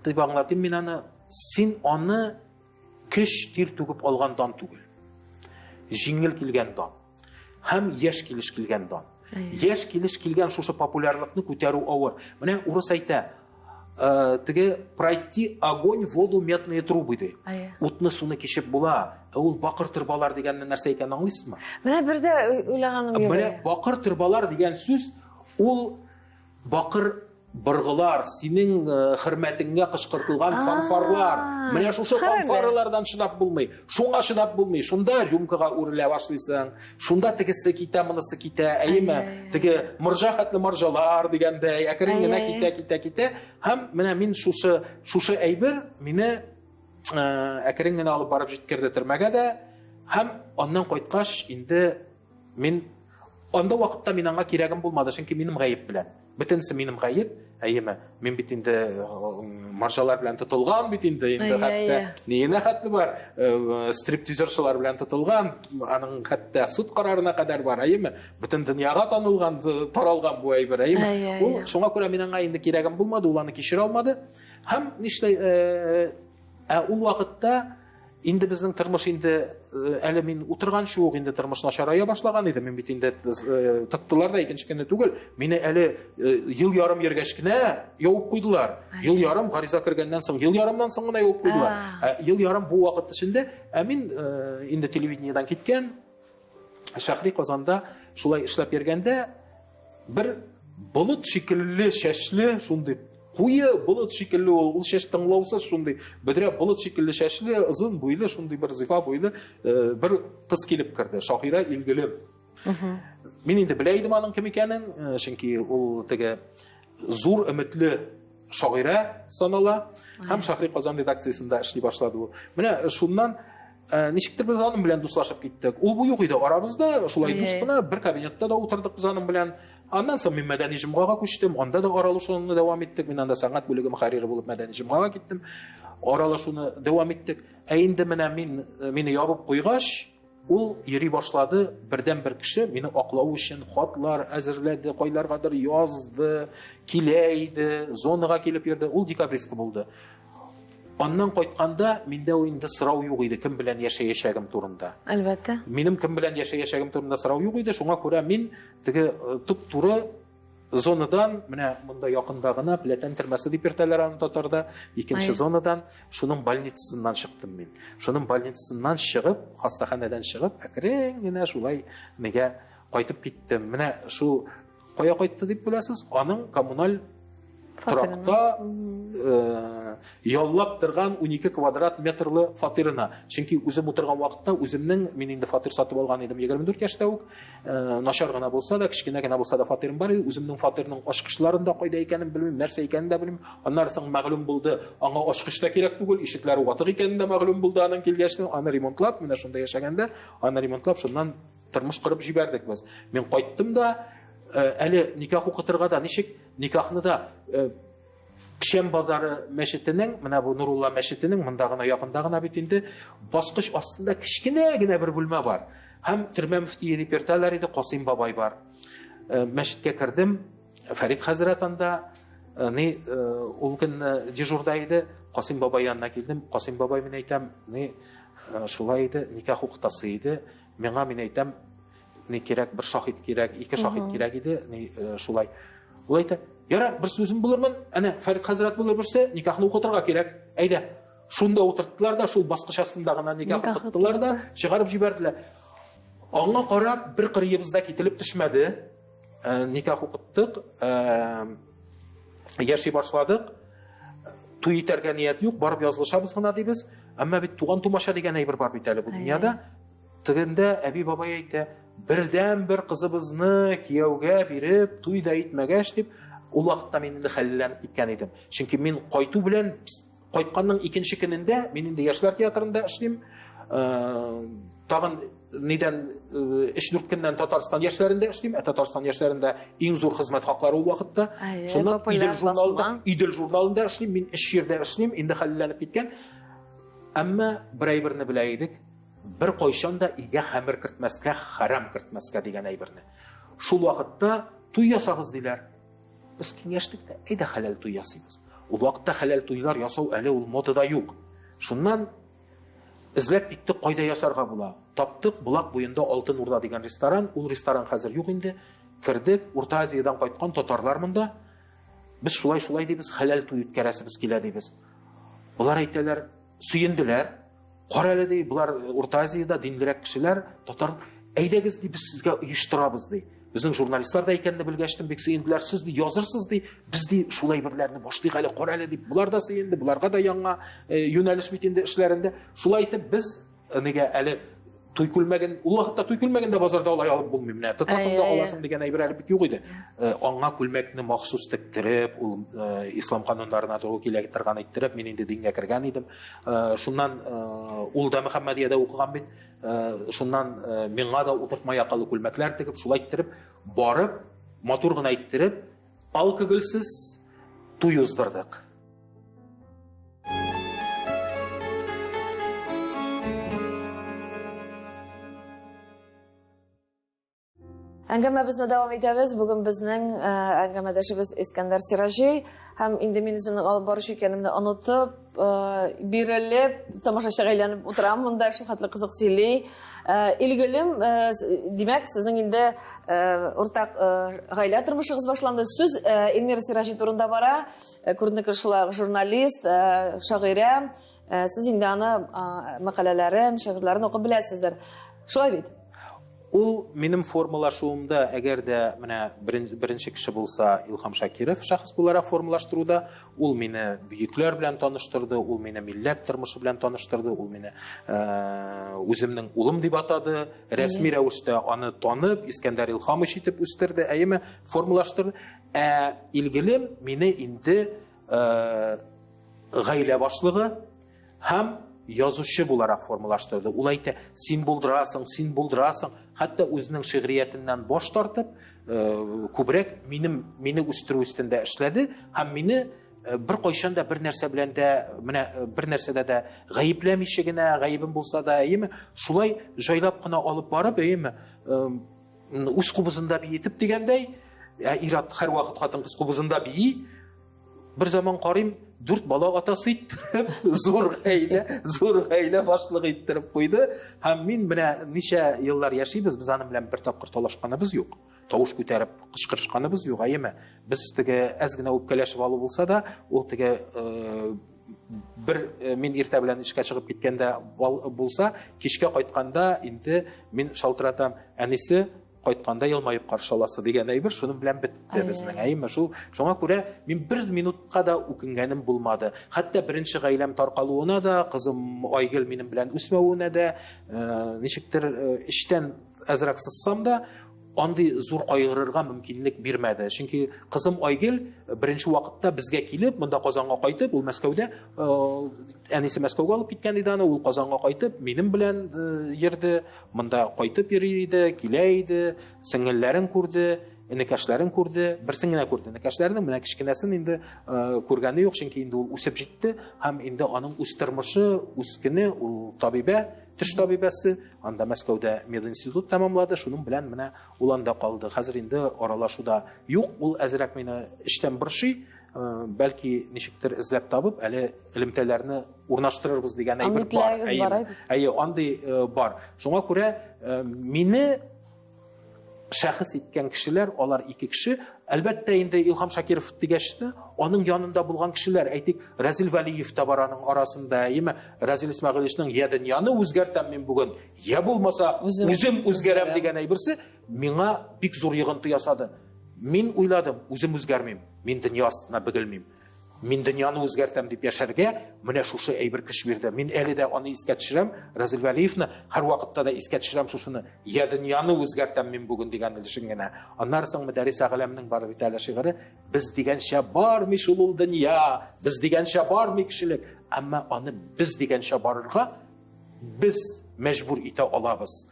дип аңлатыйм мин аны, син аны көч тир түгеп алган дан түгел. Җиңел килгән дан. Һәм яшь килеш килгән дан. Яшь килеш килгән шушы популярлыкны күтәрү авыр. Менә урыс әйтә, э, теге пройти огонь, воду, медные трубы ди. Утны суны кичеп була. Ә ул бакыр торбалар дигәнне нәрсә икәнен аңлыйсызмы? Менә бер дә уйлаганым юк. Менә бакыр торбалар дигән сүз ул бакыр быргылар, синең э, хөрмәтеңгә кычкыртылган фанфарлар. Менә шушы фанфарлардан чыдап булмый. Шуңа чыдап булмый. Шунда рюмкага үрелә башлыйсың. Шунда тегесе китә, монысы китә. Әйеме? Теге морҗа хәтле морҗалар дигәндәй, әкрен генә китә, китә, китә. Һәм менә мин шушы шушы әйбер мине э, әкрен генә алып барып җиткерде төрмәгә дә. Һәм аннан кайткач инде Мин анда вакытта мин аңа кирәгем булмады, чөнки минем гаеп белән. Бөтенесе минем гаеп, әйеме? Мин бит инде э, маржалар белән тотылган бит инде, инде хәтта ниенә хәтле бар, э, стриптизершылар белән тотылган, аның хәтта суд карарына кадәр бар, әйеме? Бөтен дөньяга танылган, э, таралган бу әйбер, әйеме? Ул шуңа күрә мин аңа инде кирәгем булмады, ул аны кичерә алмады. Һәм нишләй, ә ул вакытта Инде безнең тормыш инде э, әле мин утырганчы ук инде тормыш начарая башлаган иде. Мин бит инде э, тоттылар да икенче көнне түгел. Мине әле э, ел ярым йөргәч кенә явып куйдылар. Ел ярым гариза кергәннән соң, ел ярымнан соң гына явып куйдылар. Ә, ел ярым бу вакыт эчендә, ә мин инде телевидениедән киткән, Шәһри Казанда шулай эшләп йөргәндә бер болыт шикелле чәчле, шундый куе болыт шикелле ул, ул чәч тыңлаусыз шундый бөдрә болыт шикелле чәчле, озын буйлы, шундый бер зифа буйлы э, бер кыз килеп керде. Шаһира Илгелем. Мин инде белә идем аның кем икәнен, э, чөнки ул теге зур өметле шагыйрә санала һәм Шәһри Казан редакциясендә эшли башлады ул. Менә шуннан э, ничектер без аның белән дуслашып киттек. Ул бу юк иде арабызда, шулай дус кына бер кабинетта да утырдык без аның белән. Аннан соң мин Мәдәни җомгага күчтем, анда да аралашуны дәвам иттек. Мин анда сәнгать бүлеге мөхәррире булып Мәдәни җомгага киттем. Аралашуны дәвам иттек. Ә инде менә мин э, мине ябып куйгач, Ул йөри башлады, бердәнбер кеше мине аклау өчен хатлар әзерләде, кайларгадыр язды, килә иде, зонага килеп йөрде. Ул декабристка булды. Аннан кайтканда миндә инде сорау юк иде, кем белән яшәячәгем турында. Әлбәттә. Минем кем белән яшәячәгем турында сорау юк иде, шуңа күрә мин теге э, туп-туры зонадан, менә монда якында гына Пләтән төрмәсе дип йөртәләр аны татарда, икенче зонадан, шуның больницасыннан чыктым мин. Шуның больницасыннан чыгып, хастаханәдән чыгып, әкрен генә шулай нигә кайтып киттем. Менә шул кая кайтты дип беләсез? Аның коммуналь торакта э, яллап торган 12 квадрат метрлы фатирына. Чөнки үзем утырган вакытта үземнең, мин инде фатир сатып алган идем 24 яшьтә үк, э, начар гына булса да, кечкенә генә булса да фатирым бар иде. Үземнең фатирның ачкычларын да кайда икәнен белмим, нәрсә икәнен дә белмим. Аннары соң мәгълүм булды, аңа ачкыч та кирәк түгел, ишекләре ватык икәнен дә мәгълүм булды аның килгәч, аны ремонтлап, менә шунда яшәгәндә, аны ремонтлап, шуннан тормыш корып җибәрдек без. Мин кайттым да, э, әле никах укытырга да ничек никахны да э, Печән базары мәчетенең, менә бу Нурулла мәчетенең монда гына якында гына бит инде баскыч астында кечкенә генә бер бүлмә бар. Һәм төрмә мөфтие дип йөртәләр иде, Касыйм бабай бар. Э, мәчеткә кердем, Фәрид хәзрәт анда, э, ни э, ул көнне дежурда иде. Касыйм бабай янына килдем. Касыйм бабай мин әйтәм, ни шулай иде, никах укытасы иде. Миңа мин әйтәм, ни кирәк, бер шаһит кирәк, ике шаһит кирәк иде, ни шулай. Ул әйтә, ярар, бер сүзем булырмын, әнә Фәрид хәзрәт булыр берсе, никахны укытырга кирәк. Әйдә. Шунда утырттылар да, шул баскыч астында гына никах укыттылар да, чыгарып җибәрделәр. Аңа карап бер кырыебыз да кителеп төшмәде. Э, никах укыттык, э, яши башладык. Туй итәргә ният юк, барып язылышабыз гына дибез. Әмма бит туган тумача дигән әйбер бар бит әле бу дөньяда. Тегендә әби бабай әйтә, бердән бер кызыбызны кияүгә биреп, туй да итмәгәч дип, ул вакытта мин инде хәлләнеп киткән идем. Чөнки мин кайту белән кайтканның икенче көнендә мин инде яшьләр театрында эшлим. Тагын нидән 3-4 көннән Татарстан яшьләрендә эшлим. Ә Татарстан яшьләрендә иң зур хезмәт хаклары ул вакытта. Шуннан Идел журналында, Идел журналында эшлим, мин эш җирдә эшлим, инде хәлләнеп киткән. Әмма бер әйберне белә идек. Бер кайчан да өйгә хәмер кертмәскә, хәрам кертмәскә дигән әйберне. Шул вакытта туй ясагыз диләр. Без киңәштек тә, әйдә хәләл туй ясыйбыз. Ул вакытта хәләл туйлар ясау әле ул модада юк. Шуннан эзләп киттек, кайда ясарга була. Таптык, Болак буенда Алтын Урда дигән ресторан. Ул ресторан хәзер юк инде. Кердек, Урта Азиядән кайткан татарлар монда. Без шулай-шулай дибез, хәләл туй үткәрәсебез килә дибез. Болар әйтәләр, сөенделәр. Кара әле ди, болар Урта Азиядә динлерәк кешеләр, татар, әйдәгез ди, без сезгә оештырабыз ди. Безнең журналистлар да икәнне белгәчтен бик сөенделәр. Сез ди язырсыз ди, без ди шулай берләрне башлыйк әле, кара әле дип. Болар да сөенде, боларга да яңа юнәлеш бит инде эшләрендә. Шулай итеп без нигә әле туй күлмәген, ул вакытта туй күлмәген дә базарда алай алып булмый. Менә тотасың да аласың дигән әйбер әле бик юк иде. Аңа күлмәкне махсус тектереп, ул ислам кануннарына туры килә торган иттереп, мин инде дингә кергән идем. Шуннан ул да Мөхәммәдиядә укыган бит. Шуннан миңа да утыртма якалы күлмәкләр тегеп, шулай иттереп, барып, матур гына иттереп, алкогольсез туй уздырдык. Әңгәмәбезне дәвам итәбез. Бүген безнең әңгәмәдәшебез Искәндәр Сираҗи һәм инде мин үземнең алып баручы икәнемне онытып, бирелеп, тамашачыга әйләнеп утырам монда, шул хәтле кызык сөйли. Илгөлем, димәк, сезнең инде уртак гаилә тормышыгыз башланды. Сүз Эльмира Сираҗи турында бара. Күренекле шулай ук журналист, шагыйрә. Сез инде аны мәкаләләрен, шигырьләрен укып беләсездер. Шулай бит? Ул минем формалашуымда, әгәр дә менә беренче кеше булса Илһам Шакиров шәхес буларак формалаштыруда, ул мине бөекләр белән таныштырды, ул мине милләт тормышы белән таныштырды, ул мине үземнең улым дип атады, рәсми рәвештә аны танып, Искәндәр Илһамович итеп үстерде, әйеме, формалаштырды. Ә Илгелем мине инде гаилә башлыгы һәм язучы буларак формалаштырды. Ул әйтә, син булдырасың, син булдырасың. Хәтта үзенең шигъриятеннән баш тартып, күбрәк мине үстерү өстендә эшләде һәм мине бер кайчан да бер нәрсә белән дә, менә бер нәрсәдә дә гаепләмичә генә, гаебем булса да, әйеме, шулай җайлап кына алып барып, әйеме, үз кубызында биетеп дигәндәй, ир-ат һәрвакыт хатын-кыз кубызында бии. Бер заман карыйм, 4 бала атасы иттереп, зур гаилә, зур гаилә башлыгы иттереп куйды. Һәм мин менә ничә еллар яшибез, без аның белән бер тапкыр талашканыбыз юк. Тавыш күтәреп кычкырышканыбыз юк, әйеме? Без теге әз генә үпкәләшеп алу булса да, ул теге бер мин иртә белән эшкә чыгып киткәндә булса, кичкә кайтканда инде мин шалтыратам, әнисе, кайтканда елмаеп каршы аласы дигән әйбер шуның белән бетте безнең, әйеме? Шул, шуңа күрә мин бер минутка да үкенгәнем булмады. Хәтта беренче гаиләм таркалуына да, кызым Айгөл минем белән үсмәвенә дә, ничектер эчтән әзрәк сызсам да, андый зур кайгырырга мөмкинлек бирмәде. Чөнки кызым Айгөл беренче вакытта безгә килеп, монда Казанга кайтып, ул Мәскәүдә, әнисе Мәскәүгә алып киткән иде аны, ул Казанга кайтып, минем белән йөрде. Монда кайтып йөри иде, килә иде, сеңелләрен күрде, энекәшләрен күрде, берсен генә күрде. Энекәшләренең менә кечкенәсен инде күргәне юк, чөнки инде ул үсеп җитте һәм инде аның үз тормышы, үз көне, ул табибә, теш табибәсе, анда Мәскәүдә мединститут тәмамлады, шуның белән менә ул анда калды. Хәзер инде аралашу да юк, ул әзрәк мине эчтән борчый, бәлки ничектер эзләп табып, әле элемтәләрне урнаштырырбыз дигән әйбер бар. Әйе, әйе, андый бар. Шуңа күрә мине шәхес иткән кешеләр, алар ике кеше. Әлбәттә, инде Илһам Шакиров дигәч тә, аның янында булган кешеләр, әйтик, Разил Вәлиев та бар аның арасында, әйеме? Разил Исмәгыйлевичның я дөньяны үзгәртәм мин бүген, я булмаса үзем үзгәрәм дигән әйберсе миңа бик зур йогынты ясады. Мин уйладым, үзем үзгәрмим, мин дөнья астына бөгелмим. Мин дөньяны үзгәртәм дип яшәргә менә шушы әйбер көч бирде. Мин әле дә аны искә төшерәм, Разил Вәлиевны һәрвакытта да искә төшерәм шушыны. Я дөньяны үзгәртәм мин бүген дигән өлешен генә. Аннары соң Мөдәррис Әгъләмнең бар бит әле шигыре. Без дигәнчә бармый шул ул дөнья, без дигәнчә бармый кешелек. Әмма аны без дигәнчә барырга без мәҗбүр итә алабыз.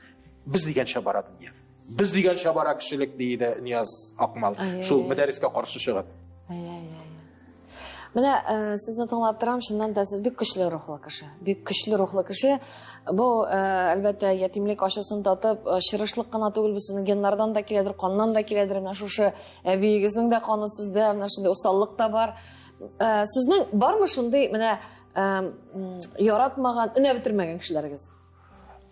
Без дигәнчә бара дөнья. Без дигәнчә бара кешелек, диде Нияз Акмал. Шул Мөдәррискә каршы чыгып. Менә э, сезне тыңлап торам, чыннан да сез бик көчле рухлы кеше. Бик көчле рухлы кеше. Бу, э, әлбәттә, ятимлек ачысын татып, э, чырышлык кына түгел, бу сезнең геннардан да киләдер, каннан да киләдер. Менә шушы әбиегезнең дә каны сездә, менә шундый усаллык та бар. Сезнең бармы шундый менә яратмаган, өнәп бетермәгән кешеләрегез?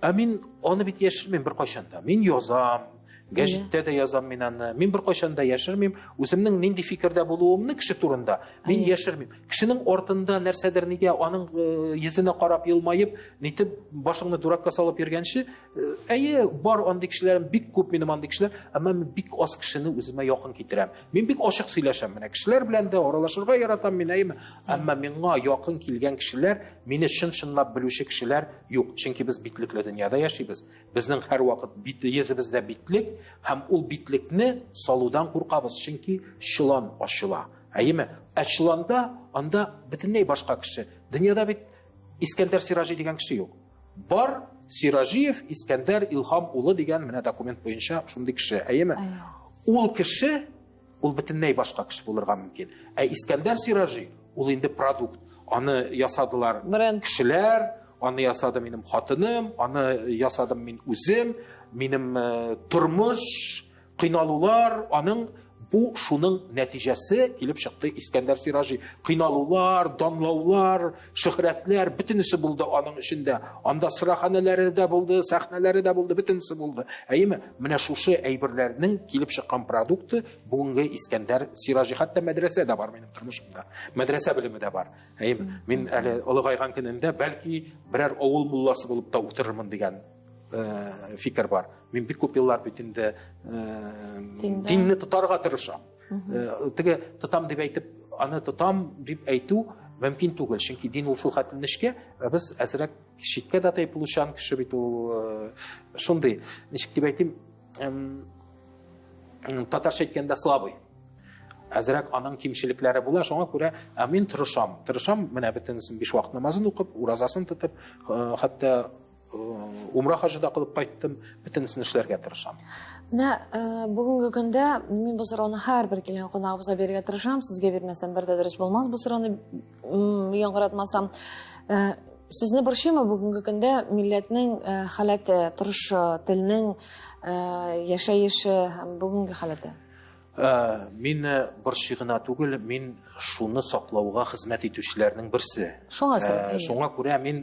Ә мин аны бит яшермим беркайчан да. Мин язам, гәҗиттә дә язам мин аны. Мин беркайчан да яшермим. Үземнең нинди фикердә булуымны кеше турында мин яшермим. Кешенең артында нәрсәдер нигә аның э, йөзенә карап елмаеп, нитеп башыңны дуракка салып йөргәнче, э, әйе, бар андый кешеләрем, бик күп минем андый кешеләр, әмма мин бик аз кешене үземә якын китерәм. Мин бик ачык сөйләшәм менә кешеләр белән дә аралашырга яратам мин, әйеме? Әмма миңа якын килгән кешеләр, мине чын-чынлап белүче кешеләр юк. Чөнки без битлекле дөньяда яшибез. Безнең һәрвакыт бит, йөзебездә битлек һәм ул битлекне салудан куркабыз, чөнки чолан ачыла. Әйеме? Ә чоланда анда бөтенләй башка кеше. Дөньяда бит Искәндәр Сираҗи дигән кеше юк. Бар Сираҗиев Искәндәр Илһам улы дигән менә документ буенча шундый кеше, әйеме? Ул кеше ул бөтенләй башка кеше булырга мөмкин. Ә Искәндәр Сираҗи ул инде продукт. Аны ясадылар Бренд. кешеләр, аны ясады минем хатыным, аны ясадым мин үзем, минем э, тормыш, кыйналулар, аның бу шуның нәтиҗәсе килеп чыкты Искәндәр Сираҗи. Кыйналулар, данлаулар, шөһрәтләр, бөтенесе булды аның эчендә. Анда сыраханәләре дә булды, сәхнәләре дә булды, бөтенесе булды. Әйеме? Менә шушы әйберләрнең килеп чыккан продукты бүгенге Искәндәр Сираҗи. Хәтта мәдрәсә дә бар минем тормышымда. Мәдрәсә белеме дә бар. Әйеме? Мин әле олыгайган көнемдә бәлки берәр авыл мулласы булып та утырырмын дигән э, фикер бар. Мин бик күп еллар бит инде э, динне тотарга тырышам. Э, теге тотам дип әйтеп, аны тотам дип әйтү мөмкин түгел, чөнки дин ул шул хәтле нечкә, ә без әзрәк читкә дә тайпылучан кеше бит ул э, шундый, ничек дип әйтим, татарча әйткәндә слабый. Әзрәк аның кимчелекләре була, шуңа күрә ә мин тырышам. Тырышам, менә бөтенесен биш вакыт намазын укып, уразасын тотып, хәтта умра хаҗы да кылып кайттым, бөтенесен эшләргә тырышам. Менә бүгенге көндә мин бу сорауны һәрбер килгән кунагыбызга бирергә тырышам. Сезгә бирмәсәм бер дә дөрес булмас бу сорауны яңгыратмасам. Сезне борчыймы бүгенге көндә милләтнең халәте, торышы, телнең яшәеше һәм бүгенге халәте? Э, мин э, борчый гына түгел, мин шуны саклауга хезмәт итүчеләрнең берсе. Шуңа э, шуңа күрә мин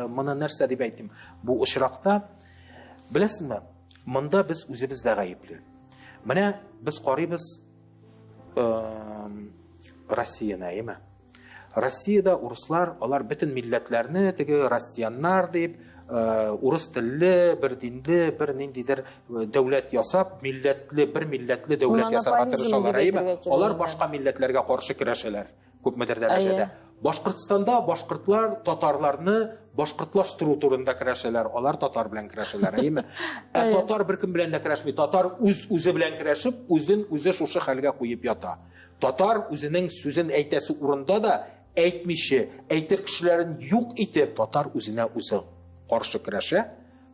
моны нәрсә дип әйтим? Бу очракта беләсезме, монда без үзебез дә гаепле. Менә без карыйбыз Россияне, әйеме? Россиядә урыслар, алар бөтен милләтләрне теге россияннар дип, э, урыс телле, бер динле, бер ниндидер э, дәүләт ясап, милләтле, бер милләтле дәүләт ясарга тырышалар, әйеме? Алар башка милләтләргә каршы көрәшәләр күпмедер дәрәҗәдә. Башкортстанда башкортлар татарларны башкортлаштыру турында көрәшәләр, алар татар белән көрәшәләр, әйеме? Ә татар беркем белән дә көрәшми, татар үз-үзе белән көрәшеп, үзен үзе шушы хәлгә куеп ята. Татар үзенең сүзен әйтәсе урында да әйтмичә, әйтер кешеләрен юк итеп, татар үзенә үзе каршы көрәшә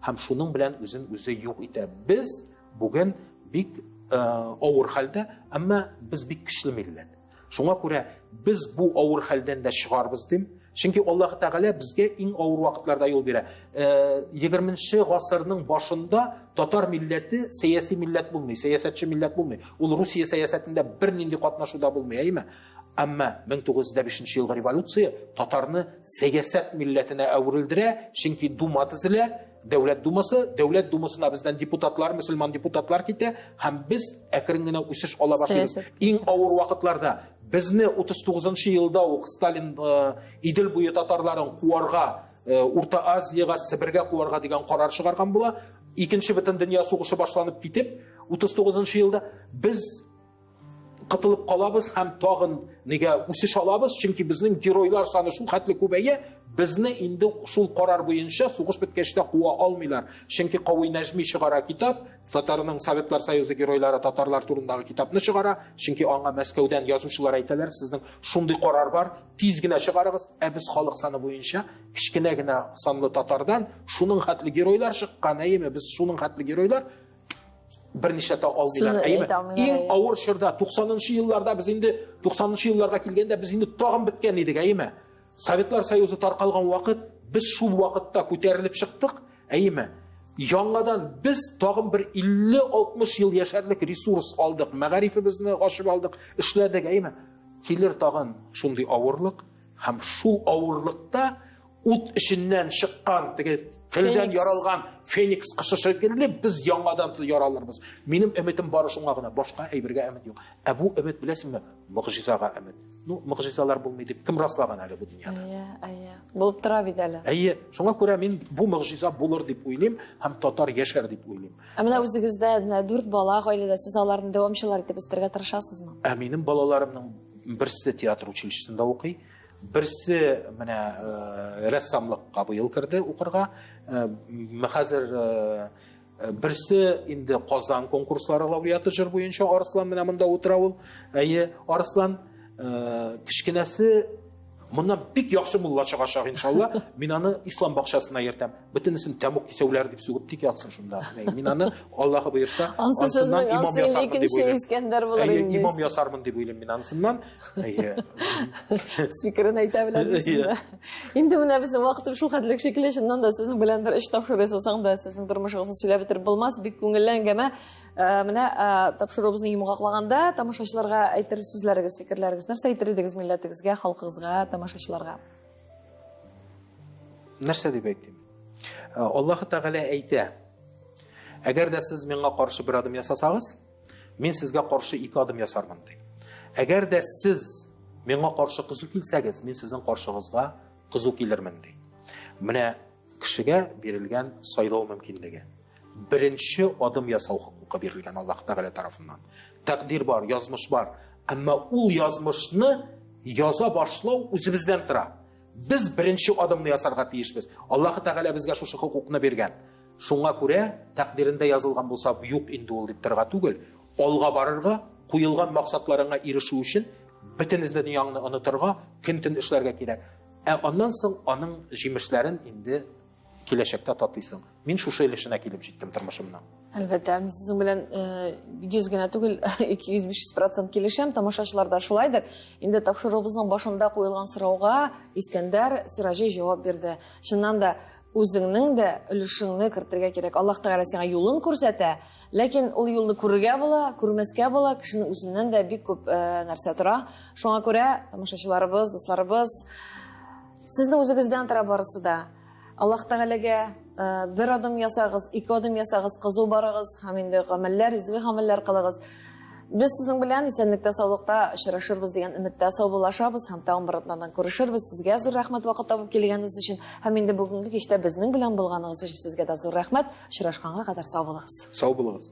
һәм шуның белән үзен үзе юк итә. Без бүген бик э, авыр хәлдә, әмма без бик көчле милләт. Шуңа күрә без бу авыр хәлдән дә чыгарбыз дим. Чөнки Аллаһ Тәгалә безгә иң авыр вакытларда юл бирә. 20 э, гасырның башында татар милләте сәяси милләт булмый, сәясәтче милләт булмый. Ул Русия сәясәтендә бернинди катнашу да булмый, әйеме? Әмма 1905 елгы революция татарны сәясәт милләтенә әверелдерә, чөнки Дума төзелә, Дәүләт Думасы, Дәүләт Думасына бездән депутатлар, мөселман депутатлар китә һәм без әкрен генә үсеш ала башлыйбыз. Иң авыр вакытларда безне 39 елда ук Сталин э, Идел буе татарларын куарга, э, Урта Азиягә, Себергә куарга дигән карар чыгарган була. Икенче бөтен дөнья сугышы башланып китеп, 39 елда без котылып калабыз һәм тагын нигә үсеш алабыз, чөнки безнең геройлар саны шул хәтле күбәя, безне инде шул карар буенча сугыш беткәч тә куа алмыйлар. Чөнки Кави Нәҗми чыгара китап, татарның Советлар Союзы геройлары татарлар турындагы китапны чыгара, чөнки аңа Мәскәүдән язучылар әйтәләр, сезнең шундый карар бар, тиз генә чыгарыгыз, ә без халык саны буенча кечкенә генә санлы татардан шуның хәтле геройлар чыккан, әйеме, без шуның хәтле геройлар берничә та алмыйлар, әйеме? Иң авыр чорда 90-нчы елларда без инде 90-нчы елларга килгәндә без инде тагын беткән идек, әйеме? Советлар Союзы таркалган вакыт, без шул вакытта күтәрелеп чыктык, әйеме? Яңадан без тагын бер 50-60 ел яшәрлек ресурс алдык, мәгарифебезне ачып алдык, эшләдек, әйеме? Килер тагын шундый авырлык, һәм шул авырлыкта ут эченнән чыккан теге телдән яралган феникс кошы шикелле без яңадан яралырбыз. Минем өметем бары шуңа гына, башка әйбергә өмет юк. Ә бу өмет, беләсеңме, могҗизага өмет. Ну, могҗизалар булмый дип кем раслаган әле бу дөньяда? Әйе, әйе. Булып тора бит әле. Әйе, шуңа күрә мин бу могҗиза булыр дип уйлыйм һәм татар яшәр дип уйлыйм. Ә менә үзегездә менә дүрт бала гаиләдә сез аларны дәвамчылар итеп үстерергә тырышасызмы? Ә минем балаларымның берсе театр училищесында укый, берсе менә э, рәссамлыкка быел керде укырга. Э, хәзер э, берсе инде Казан конкурслары лауреаты җыр буенча Арслан менә монда утыра ул. Әйе, Арслан кечкенәсе моннан бик яхшы мулла чыгачак иншалла. Мин аны ислам бакчасына йөртәм. Бөтенесен тәмук кисәүләр дип сүгеп тик ятсын шунда. Мин аны Аллаһы боерса, ансыздан имам ясармын дип уйлыйм. Искәндәр булыр инде. Имам ясармын дип уйлыйм мин анысыннан. Әйе. Үз фикерен әйтә белә дисезме? Инде менә безнең вакытыбыз шул хәтлек шикелле, чыннан да сезнең белән бер өч тапшыру ясасаң да, сезнең тормышыгызны сөйләп бетереп булмас. Бик күңелле әңгәмә. Э, менә э, тапшыруыбызны йомгаклаганда тамашачыларга әйтер сүзләрегез, фикерләрегез. Нәрсә әйтер идегез милләтегезгә, халкыгызга, тамашачыларга? Нәрсә дип әйтим? Э, Аллаһы Тәгалә әйтә: Әгәр дә сез миңа каршы бер адым ясасагыз, мин сезгә каршы ике адым ясармын ди. Әгәр дә сез миңа каршы кызу килсәгез, мин сезнең каршыгызга кызу килермен ди. Менә кешегә бирелгән сайлау мөмкинлеге. Беренче адым ясау хокукы бирелгән Аллаһ Тәгалә тарафыннан. Тәкъдир бар, язмыш бар. Әмма ул язмышны яза башлау үзебездән тора. Без беренче адымны ясарга тиешбез. Аллаһ Тәгалә безгә шушы хокукны биргән. Шуңа күрә тәкъдирендә язылган булса, юк инде ул дип торырга түгел, алга барырга, куелган максатларыңа ирешү өчен бөтен дөньяңны онытырга, көн-төн эшләргә кирәк. Ә аннан соң аның җимешләрен инде киләчәктә татыйсың. Мин шушы өлешенә килеп җиттем тормышымның. Әлбәттә, мин сезнең белән 100 генә түгел, 200-500% килешәм, тамашачылар да шулайдыр. Инде тапшыруыбызның башында куелган сорауга Искәндәр Сираҗи җавап бирде. Чыннан да үзеңнең дә өлешеңне кертергә кирәк. Аллаһ Тәгалә сиңа юлын күрсәтә, ләкин ул юлны күрергә була, күрмәскә була, кешенең үзеннән дә бик күп э, нәрсә тора. Шуңа күрә тамашачыларыбыз, дусларыбыз, сезнең үзегездән тора барысы да. Аллаһ Тәгаләгә э, бер адым ясагыз, ике адым ясагыз, кызу барыгыз һәм инде гамәлләр, изге гамәлләр кылыгыз. Без сезнең белән исәнлектә, саулыкта очрашырбыз дигән өметтә саубуллашабыз һәм тагын бер атнадан күрешербез. Сезгә зур рәхмәт вакыт табып килгәнегез өчен һәм инде бүгенге кичтә безнең белән булганыгыз өчен сезгә дә зур рәхмәт. Очрашканга кадәр сау булыгыз. Сау булыгыз.